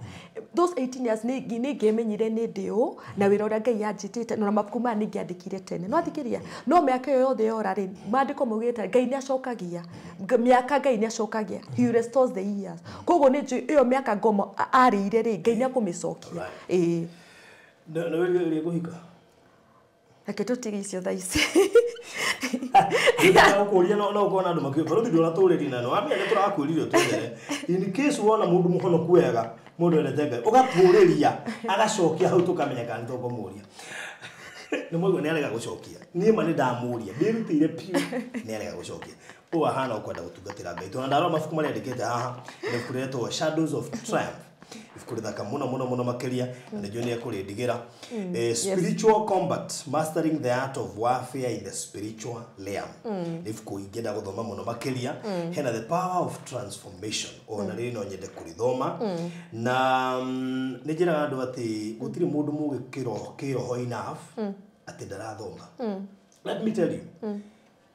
Those 18 years nĩngĩamenyire nĩ ndĩ ũ na wĩra ũrĩa Ngai anjĩtĩte na mabuku maya nĩngĩandĩkire tene. No athikĩrĩria, no mĩaka ĩyo yothe yora rĩ, maandĩko maugĩte Ngai nĩacokagia mĩaka, Ngai nĩacokagia, he restores the years. Koguo nĩ njũĩ ĩyo mĩaka ngomo arĩire rĩ, Ngai nĩakũmĩcokia. Nĩ wĩrirĩrie kũhika? Reke tũtige icio thaa ici. Ndĩrakũria no ũkona andũ makiuga barothi ndũratũrĩria na nĩwamenya nĩ tũrakwĩrire ũtwĩre. In case wona mũndũ mũhonoku wega, mũndũ wendete Ngai, ũgatũrĩria agacokia hau tũkamenya kana nĩ tũkũmũria. Nĩ mwaigua nĩ arega gũcokia. Niĩ ma nĩ ndamũria, ndĩrutĩire piũ, nĩ arega gũcokia. Ũũ ahana ũkwenda gũtungatĩra Ngai. Tondũ ndarora mabuku marĩa andĩkĩte haha, nĩ ibuku rĩretwo Shadows of Triumph. Ibuku rĩthaka mũno mũno mũno makĩria, na nĩnjũĩ nĩ ekũrĩndigĩra. Spiritual Combat, Mastering the Art of Warfare in the Spiritual Realm. Nĩ ibuku ingĩenda gũthoma mũno makĩria. Hena The Power of Transformation, ona rĩrĩ no nyende kũrĩthoma. Na nĩ njĩraga andũ atĩ gũtirĩ mũndũ mũgĩ kĩroho enough atĩ ndarathoma. Let me tell you,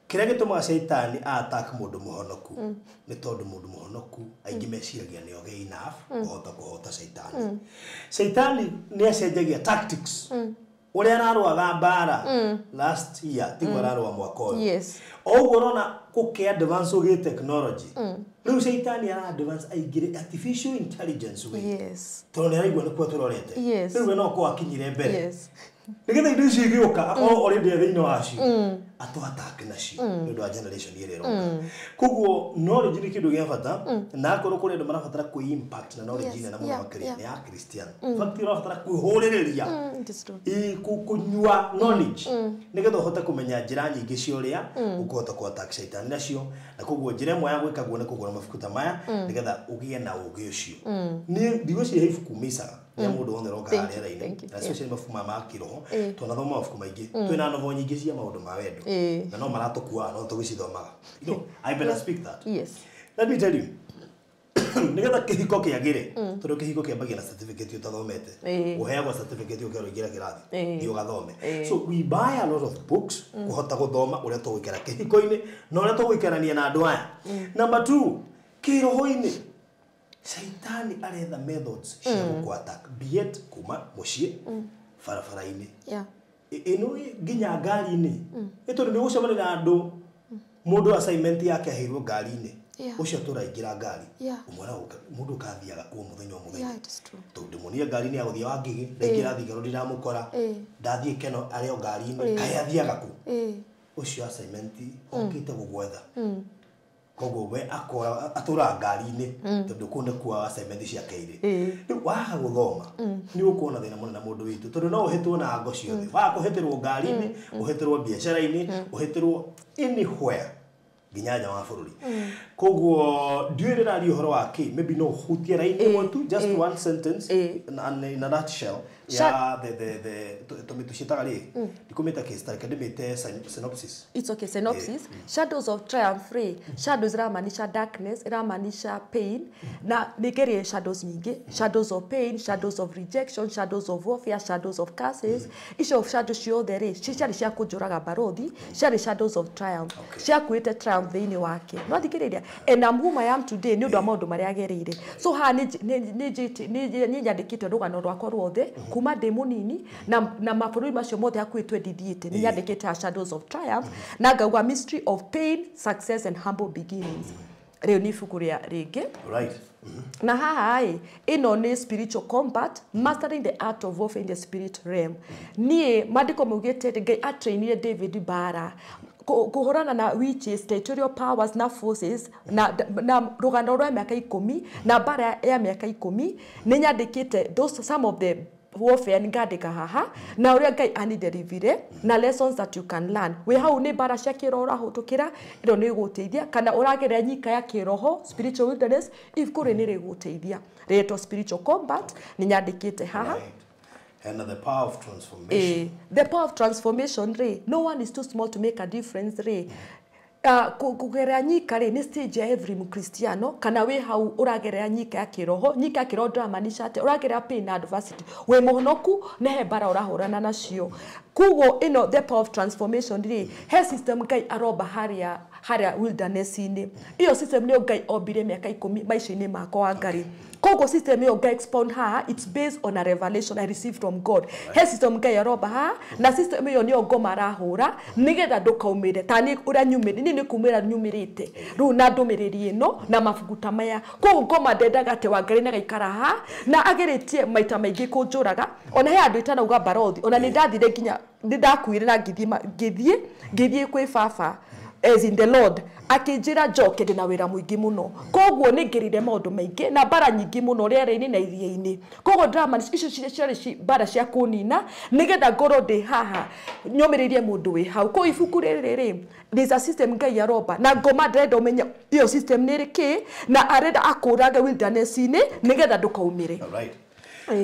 kĩrĩa gĩtũmaga caitani attack mũndũ mũhonoku nĩ tondũ mũndũ mũhonoku aingĩ meciragia nĩ oge enough kũhota kũhota caitani. Caitani nĩ acenjagia tactics. Ũrĩa ararũaga mbara last year tiguo ararũa mwaka ũyũ. O ũguo ũrona gũkĩ advance ũgĩ technology. Rĩu caitani ara advance aingĩre artificial intelligence way. Tondũ nĩ araigua nĩkuo tũrorete. Rĩu we no korwo akinyire mbere. Nĩgetha indo icio igĩũka akorwo already e thĩinĩ wacio, atũ-attack nacio nĩ ũndũ wa generation ĩrĩa ĩroka. Koguo knowledge nĩ kĩndũ gĩa bata, na akorwo kũrĩ andũ marabatara kwĩ impact na knowledge nene mũno makĩria nĩ ya Christian. In fact ũrabatara kwĩhũrĩrĩria, kũnyua knowledge nĩgetha ũhote kũmenya njĩra nyingĩ cia ũrĩa ũkũhota kũ-attack caitani nacio. Na koguo njĩra ĩmwe ya gwĩka guo nĩ kũgũra mabuku ta maya nĩgetha ũgĩe na ũgĩ ũcio. Niĩ ndigwĩciria he ibuku mĩcaga rĩa mũndũ wothe ũroka harĩa rĩera-inĩ, na especially mabuku maya ma kĩroho, twanathoma mabuku maingĩ, twĩna novel nyingĩ cia maũndũ ma wendo, na no maratũkuaga no tũgĩcithomaga. You know, I better speak that. Let me tell you, nĩgetha kĩhiko kĩagĩre, tondũ kĩhiko kĩambagia na certificate ũtathomete, ũheagwo certificate ũkerwo ingĩra kĩrathi, thiĩ ũgathome. So we buy a lot of books kũhota gũthoma ũrĩa tũgũikara kĩhiko-inĩ na ũrĩa tũgũikarania na andũ aya. Number 2, kĩroho-inĩ, caitani aretha methods cia gũkũ-attack, be it kuma mũciĩ, barabara-inĩ, ĩno nginya ngari-inĩ. Nĩ tondũ nĩ ũgũcemania na andũ, mũndũ assignment yake aheirwo ngari-inĩ, ũcio tũraingĩra ngari, ũmwona mũndũ ũkathiaga kuo mũthenya o mũthenya. Tondũ ndĩmuonire ngari-inĩ ya gũthiĩ Wangigĩ, ndaingĩra Thigaro ndiramũkora, ndathiĩ Keno arĩ o ngari-inĩ, kaĩ athiaga kũ? Ũcio assignment okĩte gũgwetha. Koguo we akora atũraga ngari-inĩ tondũ kũu nĩkuo assignment ciake irĩ. Rĩu waga gũthoma nĩ ũkuona thĩna mũnene mũndũ witũ, tondũ no ũhĩtwo na ngo ciothe. Waga kũhĩtĩrwo ngari-inĩ, ũhĩtĩrwo biacara-inĩ, ũhĩtĩrwo anywhere nginya nja wa bũrũri. Koguo ndiũĩ ndĩraria ũhoro wa kĩ, maybe no ũhutie raini ĩmwe tu, just one sentence in a nutshell. Ya the tũmĩtũciĩtaga rĩ ndikumĩta case study ndĩmĩte synopsis. It's okay, synopsis. Shadows of Triumph rĩ, shadows iramaanisha darkness, iramaanisha pain, na nĩngerie shadows nyingĩ, shadows of pain, shadows of rejection, shadows of warfare, shadows of curses. Icio shadows ciothe rĩ, ciarĩ cia kũnjũraga barothi, ciarĩ shadows of triumph. Ciakuĩte triumph thĩinĩ wake. No thikĩrĩria, and I'm whom I am today nĩ ũndũ wa maũndũ marĩa agereire. So haha nĩ nyandĩkĩte rũgano rwakwa ruothe kuma ndĩ mũnini na mabũrũri macio mothe hakuhĩ twendithĩte. Nĩ nyandĩkĩte Shadows of Triumph na ngauga mystery of pain, success and humble beginnings. Rĩu nĩ ibuku rĩa rĩngĩ. Right. Na haha ĩ ĩno nĩ spiritual combat, mastering the art of warfare in the spirit realm. Niĩ maandĩko maugĩte Ngai atrainire David mbara kũhũrana na witches, territorial powers na forces na rũgano rwa mĩaka 10 na mbara ya mĩaka 10. Nĩ nyandĩkĩte those some of the warfare ngandĩka haha na ũrĩa Ngai aniderivire na lessons that you can learn. Wĩ hau nĩ mbara cia kĩroho ũrahũtũkĩra, ĩno nĩ ĩgũteithia, kana ũragerera nyika ya kĩroho, spiritual wilderness, ibuku rĩrĩ nĩ rĩgũteithia. Rĩtwo spiritual combat, nĩ nyandĩkĩte haha. And the power of transformation. The power of transformation rĩ, no one is too small to make a difference rĩ. Kũgerera nyika rĩ nĩ stage ya every Mkristiano, kana wĩ hau ũragerera nyika ya kĩroho. Nyika ya kĩroho ndĩramaanisha atĩa? Ũragerera pain na adversity, wĩ mũhonoku na he mbara ũrahũrana nacio. Koguo ĩno the power of transformation rĩ, he system Ngai aromba harĩa wilderness-inĩ. Iyo system nĩyo Ngai ombire mĩaka 10 maica-inĩ makwa wa Ngai. Koguo system ĩyo Ngai expound haha, it's based on a revelation I received from God. He system Ngai aromba haha, na system ĩyo nĩyo ngoma arahũra nĩgetha ndũkaumĩre ta niĩ ũrĩa nyumĩrĩte, niĩ nĩ kumĩra nyumĩrĩte rĩu na ndũmĩrĩri ĩno na mabuku ta maya. Koguo ngoma ndendaga atĩ Wangarĩ nĩagaikara haha na ageretie maita maingĩ kũnjũraga. Ona he andũ itanauga barothi, ona nĩ ndathire nginya nĩ ndakuire na ngĩthiĩ kwĩ baba as in the Lord, akĩnjĩra njoke ndĩ na wĩra mũingĩ mũno. Koguo nĩ ngĩrire maũndũ maingĩ na mbara nyingĩ mũno rĩera-inĩ na iria-inĩ. Koguo drama icio ciarĩ mbara cia kũnina nĩgetha ngorwo ndĩ haha nyũmĩrĩrie mũndũ wĩ hau. Koguo ibuku rĩrĩ rĩ, there's a system Ngai aromba na ngoma ndĩrenda ũmenye iyo system nĩ ĩrĩkĩ, na arenda akũrage wilderness-inĩ nĩgetha ndũkaumĩre. Right.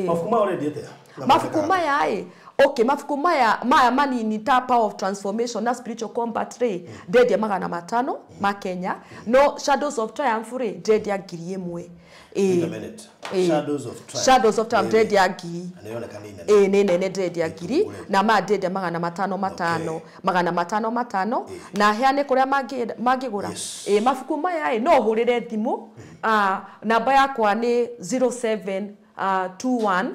Mabuku maya ũrendia atĩa? Mabuku maya ĩ, okay, mabuku maya manini ta power of transformation na spiritual combat rĩ, ndendia 500 ma Kenya. No Shadows of Triumph rĩ, ndendia 1000. Wait a minute. Shadows of Triumph. Shadows of Triumph ndendia 1000. Na yoneka nĩ nene. Nĩ nene ndendia 1000 na ma ndendia 500 500 500 na heane kũrĩa mangĩgũra. Mabuku maya ĩ no hũrĩre thimũ. Namba yakwa nĩ 0721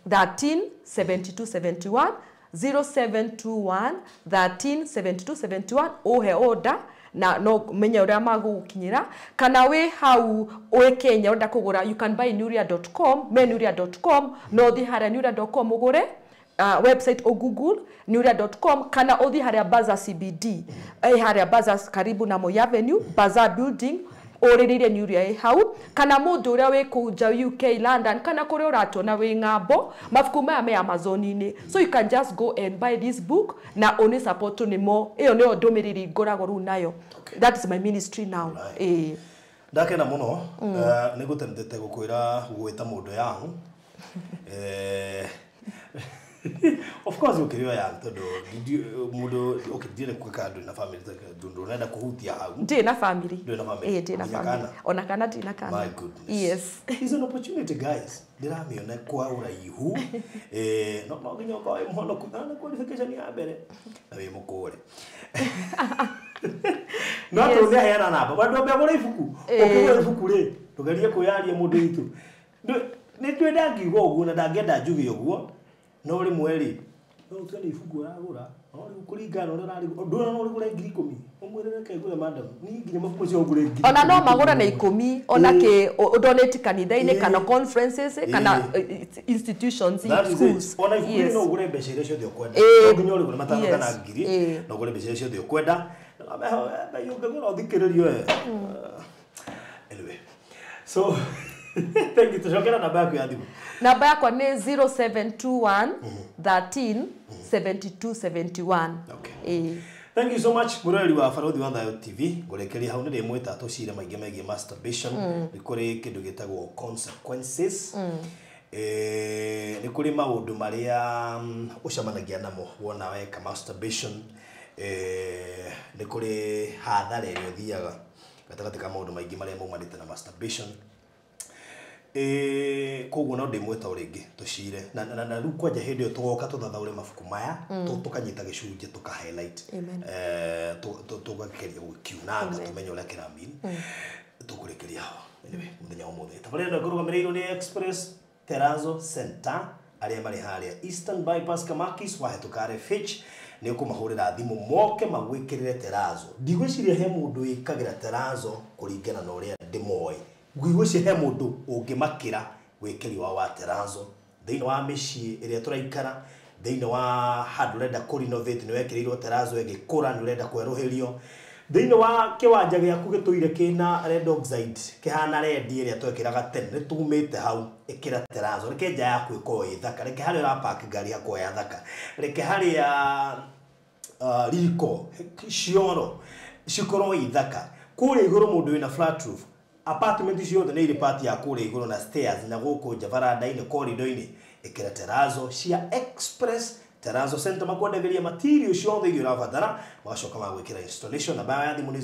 13 72 71, 0721 13 72 71. Uhe order na no menye uria magũgũkinyĩra, kana wĩ hau wĩ Kenya ũrenda kũgũra, you can buy nuria.com, menuria.com, no ũthiĩ harĩa nuria.com ũgũre, website o Google nuria.com, kana ũthiĩ harĩa Bazaar CBD, harĩa Bazaar karibu na Moi Avenue, Bazaar building, ũrĩrĩire Nuria ĩ hau, kana mũndũ ũrĩa wĩ kũu nja UK, London, kana kũrĩa ũratũona wĩ ng'ambo, mabuku maya me Amazon-inĩ. So you can just go and buy this book na ũnĩ support nĩmo. Ĩyo nĩyo ndũmĩrĩri ngoragwo rĩu nayo. That is my ministry now. Ndakena mũno, nĩ ngũtendete gũkwĩra gũgwĩta mũndũ yangu. Of course ũkĩrĩ o yangu tondũ mũndũ okay, kwĩka andũ na family tondũ ndũrenda kũhutia hau. Ndĩ na family. Ndĩ na family. Ndĩ na family. Ona kana ndĩ na kana. My goodness. Yes. It's an opportunity guys. Ndĩramĩona kwa ũraihu. No nginya ũkorwo wĩ mũhonoku na qualification ya mbere na wĩ mũkũre. No tondũ nĩaheana namba. Andũ ambe agũre ibuku. Ũkĩgũra ibuku rĩ, ndũgerie kwĩyaria mũndũ witũ. Nĩ twĩ ndangiuga ũguo na ndangĩenda njuge ũguo. No rĩmwe rĩ, no ũtue nĩ ibuku ũragũra, no rĩu kũringana na ũrĩa ũrarĩgũra, ndũrona no ũrĩgũre 10,000, ũmwĩre reke ngũre madam, niĩ nginya mabuku macio ngũre 10,000. Ona no magũre na 10, ona kĩ ũdonate kanitha-inĩ kana conferences kana institutions, schools. Ona ibuku rĩ no ũgũre mbeca iria ciothe ũkwenda. No nginya ũrĩgũre 5 kana 1000, no ũgũre mbeca iria ciothe ũkwenda. Bei ũngĩgũra ũthikĩrĩrio we. Anyway, so thank you. Tucokera namba yaku ya thimũ. Namba yakwa nĩ 0721 13 72 71. Okay. Thank you so much mũroreri wa Barothi wa Thayo TV. Ngũrekeria hau nĩ ndĩmwĩta tũcire maingĩ megiĩ masturbation. Nĩ kũrĩ kĩndũ gĩtagwo consequences. Nĩ kũrĩ maũndũ marĩa ũcemanagia namo wona weka masturbation. Nĩ kũrĩ hathara ĩrĩa ũthiaga gatagatĩ ka maũndũ maingĩ marĩa maumanĩte na masturbation. Koguo no ndĩmwĩta o rĩngĩ tũcire na rĩu kwanja hĩndĩ ĩyo tũgoka tũthathaũre mabuku maya, tũkanyita gĩcunjĩ tũka highlight, tũgakeria gũkiunanga tũmenye ũrĩa kĩramean. Tũkũrĩkĩria ho. Anyway, mũthenya wa ũmũthĩ tabarĩra ĩno ĩkũrũgamĩrĩirwo nĩ Express Terrazzo Center arĩa marĩ harĩa Eastern Bypass Kamakis, wahĩtũka Fitch nĩ ũkũmahũrĩra thimũ moke magwĩkĩrĩre terrazzo. Ndigwĩciria he mũndũ wĩkagĩra terrazzo kũringana na ũrĩa ndĩmoĩ. Ngwĩciria he mũndũ ũngĩmakĩra wĩkĩri wao wa terrazzo thĩinĩ wa mĩciĩ ĩrĩa tũraikara, thĩinĩ wa handũ ũrenda kũ renovate nĩ wekĩrĩirwo terrazzo ĩgĩkũra nĩ ũrenda kwerũhĩrio, thĩinĩ wa kĩwanja gĩaku gĩtũire kĩna red oxide kĩhana red ĩrĩa twekĩraga tene, nĩ tumĩte hau, ĩkĩra terrazzo. Reke nja yaku ĩkorwo ĩ thaka, reke harĩa ũrapark ngari hakorwo ya thaka, reke harĩa riko cioro cikorwo i thaka. Kũrĩa igũrũ mũndũ wĩna flat roof, apartment ciothe nĩ irĩ part ya kũrĩa igũrũ na stairs na gũkũ nja baranda-inĩ corridor-inĩ, ĩkĩra terrazzo cia Express Terrazzo Center makwendagĩria material ciothe iria ũrabatara, magacoka magwĩkĩra installation. Namba ya thimũ nĩ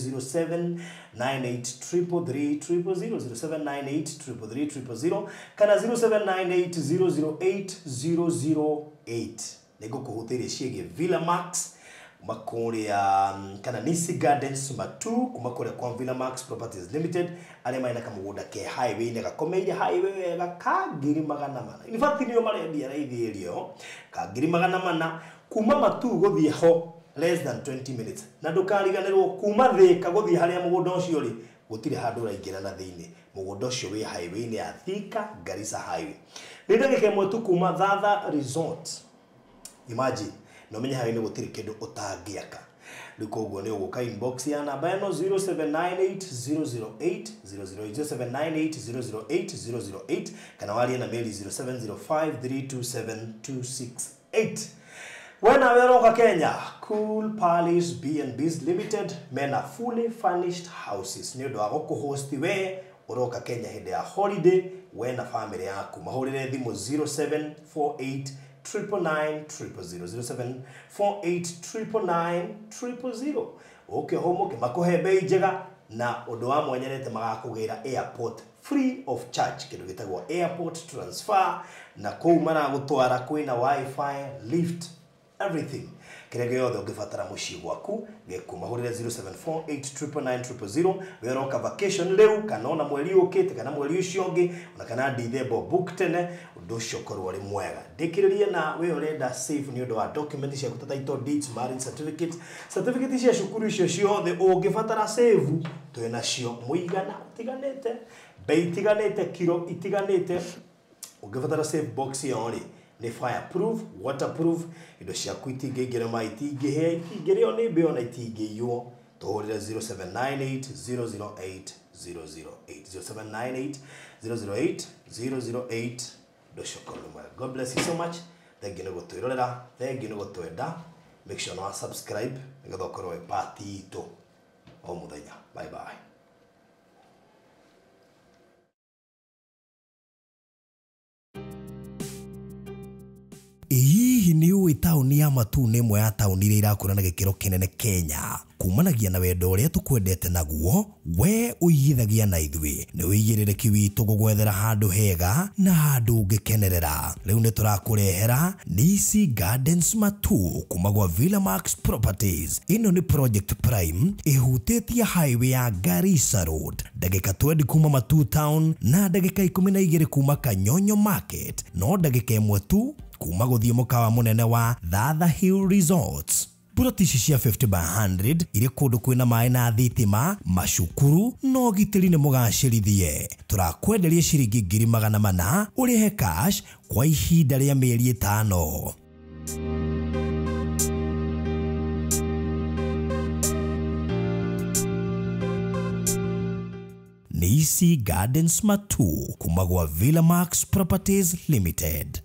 0798333000, 0798333000 kana 0798008008. Nĩ ngũkũhutĩria ciĩgiĩ Villa Max kuma kũrĩa kana Nisi Gardens Matu kuma kũrĩa kwa Villa Max Properties Limited arĩa marĩ na kamũgũnda ke highway-inĩ gakomeire highway wega ka 400,000. In fact nĩo marendia raithi ĩrĩa ka 400,000 kuma Matu gũthiĩ ho less than 20 minutes. Na ndũkariganĩrwo kuma Thika gũthiĩ harĩa mũgũnda ũcio ũrĩ gũtirĩ handũ ũraingĩra na thĩinĩ. Mũgũnda ũcio wĩ highway-inĩ ya Thika Garissa Highway. Nĩ ndagĩka ĩmwe tu kuma Thatha Resort. Imagine no menye highway-inĩ gũtirĩ kĩndũ ũtangĩaka. Rĩu koguo nĩ ũgũka inbox ya namba ĩno 0798008008, 0798008008 kana warie na Mary 0705327268. Wena weroka Kenya, Cool Palace B&Bs Limited mena fully furnished houses nĩ ũndũ wa gũkũhost we ũroka Kenya hĩndĩ ya holiday we na family yaku. Mahũrĩre thimũ 0748 999 000, 0748 999 000. Ũke home makũhe bei njega na ũndũ wa mwanya nĩ atĩ magakũgĩra airport free of charge, kĩndũ gĩtagwo airport transfer, na kũu maragũtwara kwĩna wifi, lift, everything kĩrĩa gĩothe ũngĩbatara mũciĩ gwaku gĩkuo. Mahũrĩre 0748 999 000. Weroka vacation rĩu kana ona mweri ũkĩte kana mweri ũcio ũngĩ ona kana December, book tene ũndũ ũcio ũkorwo ũrĩ mwega. Ndĩkĩrĩrie na we ũrenda safe nĩ ũndũ wa document ciaku ta title deeds, marriage certificate, certificate cia cukuru icio ciothe ũngĩbatara save twĩ nacio mũigana ũtiganĩte, bei itiganĩte, kiro itiganĩte. Ũngĩbatara safe box ĩyo rĩ nĩ fireproof, waterproof, indo ciaku itingĩingĩra maĩ, itingĩhĩa, itingĩrĩo nĩ mbĩa ona itingĩiywo. Tũhũrĩre 0798 008 008, 0798 008 008. Ũndũ ũcio ũkorwo nĩ mwega. God bless you so much. Thank you nĩ gũtwĩrorera, thank you nĩ gũtwenda. Make sure nĩ wa subscribe nĩgetha ũkorwo wĩ part itũ o mũthenya. Bye bye. Hihi nĩ ũĩ taũni ya Matuu nĩ ĩmwe ya taũni iria irakũra na gĩkĩro kĩnene Kenya kumanagia na wendo ũrĩa tũkwendete naguo we ũigithagia na ithuĩ nĩ ũigĩrĩrĩki witũ gũgwethera handũ hega na handũ ũngĩkenerera. Rĩu nĩ tũrakũrehera Nisi Gardens Matuu kuma gwa Villa Max Properties. Ĩno nĩ project prime ĩhutĩtie highway ya Garissa Road, ndagĩka 20 kuma Matuu town na ndagĩka 12 kuma Kanyonyo Market, no ndagĩka 1 tu kuma gũthiĩ mũkawa mũnene wa Thatha Hill Resorts. Buroti ici cia 50 by 100 irĩ kũndũ kwĩna maĩ na thitima, macukuru na ũgitĩri nĩ mũgacĩrithie. Tũrakwenderia ciringi 400,000 ũrĩhe cash kwa ihinda rĩa mĩeri 5. Nisi Gardens Matuu kuma gwa Villa Max Properties Limited.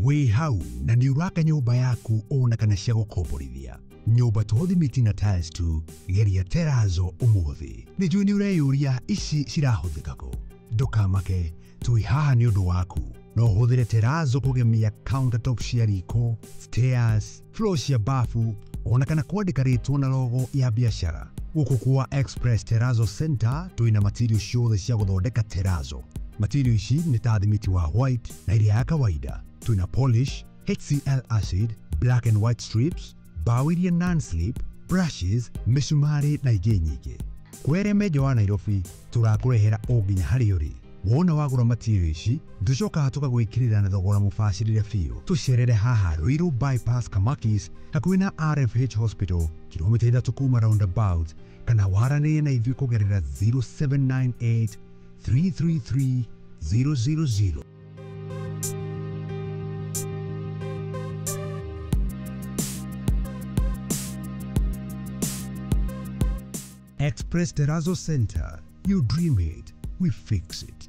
Wĩ hau na nĩ ũraka nyũmba yaku ona kana cia gũkomborithia, nyũmba to thimiti na tiles tu, geria terrazzo ũmũthĩ. Nĩ njũĩ nĩ ũreyũria ici cirahũthĩka kũ. Ndũkamake, twĩ haha nĩ ũndũ waku. No ũhũthĩre terazo kũgemia countertop cia riko, stairs, floor cia bafu, ona kana kwandĩka rĩtwa na logo ya biacara. Gũkũ kwa Express Terrazzo Center twĩna material ciothe cia gũthondeka terazo. Material ici nĩ ta thimiti wa white na iria ya kawaida. Twĩna polish, HCl acid, black and white strips, mbaũ iria non-slip, brushes, mĩcumarĩ na ingĩ nyingĩ. Kwere menjo wa Nairobi tũrakũrehera o nginya harĩa ũrĩ. Wona wagũra material ici, tũcokaga tũkagwĩkĩrĩra na thogora mũbacĩrĩre biũ. Tũcerere haha Ruiru Bypass Kamakis hakuhĩ na RFH Hospital, kilomita 3 kuma roundabout, kana waranĩrie na ithuĩ kũgerera 0798 333 000. Express Terrazzo Center. You dream it, we fix it.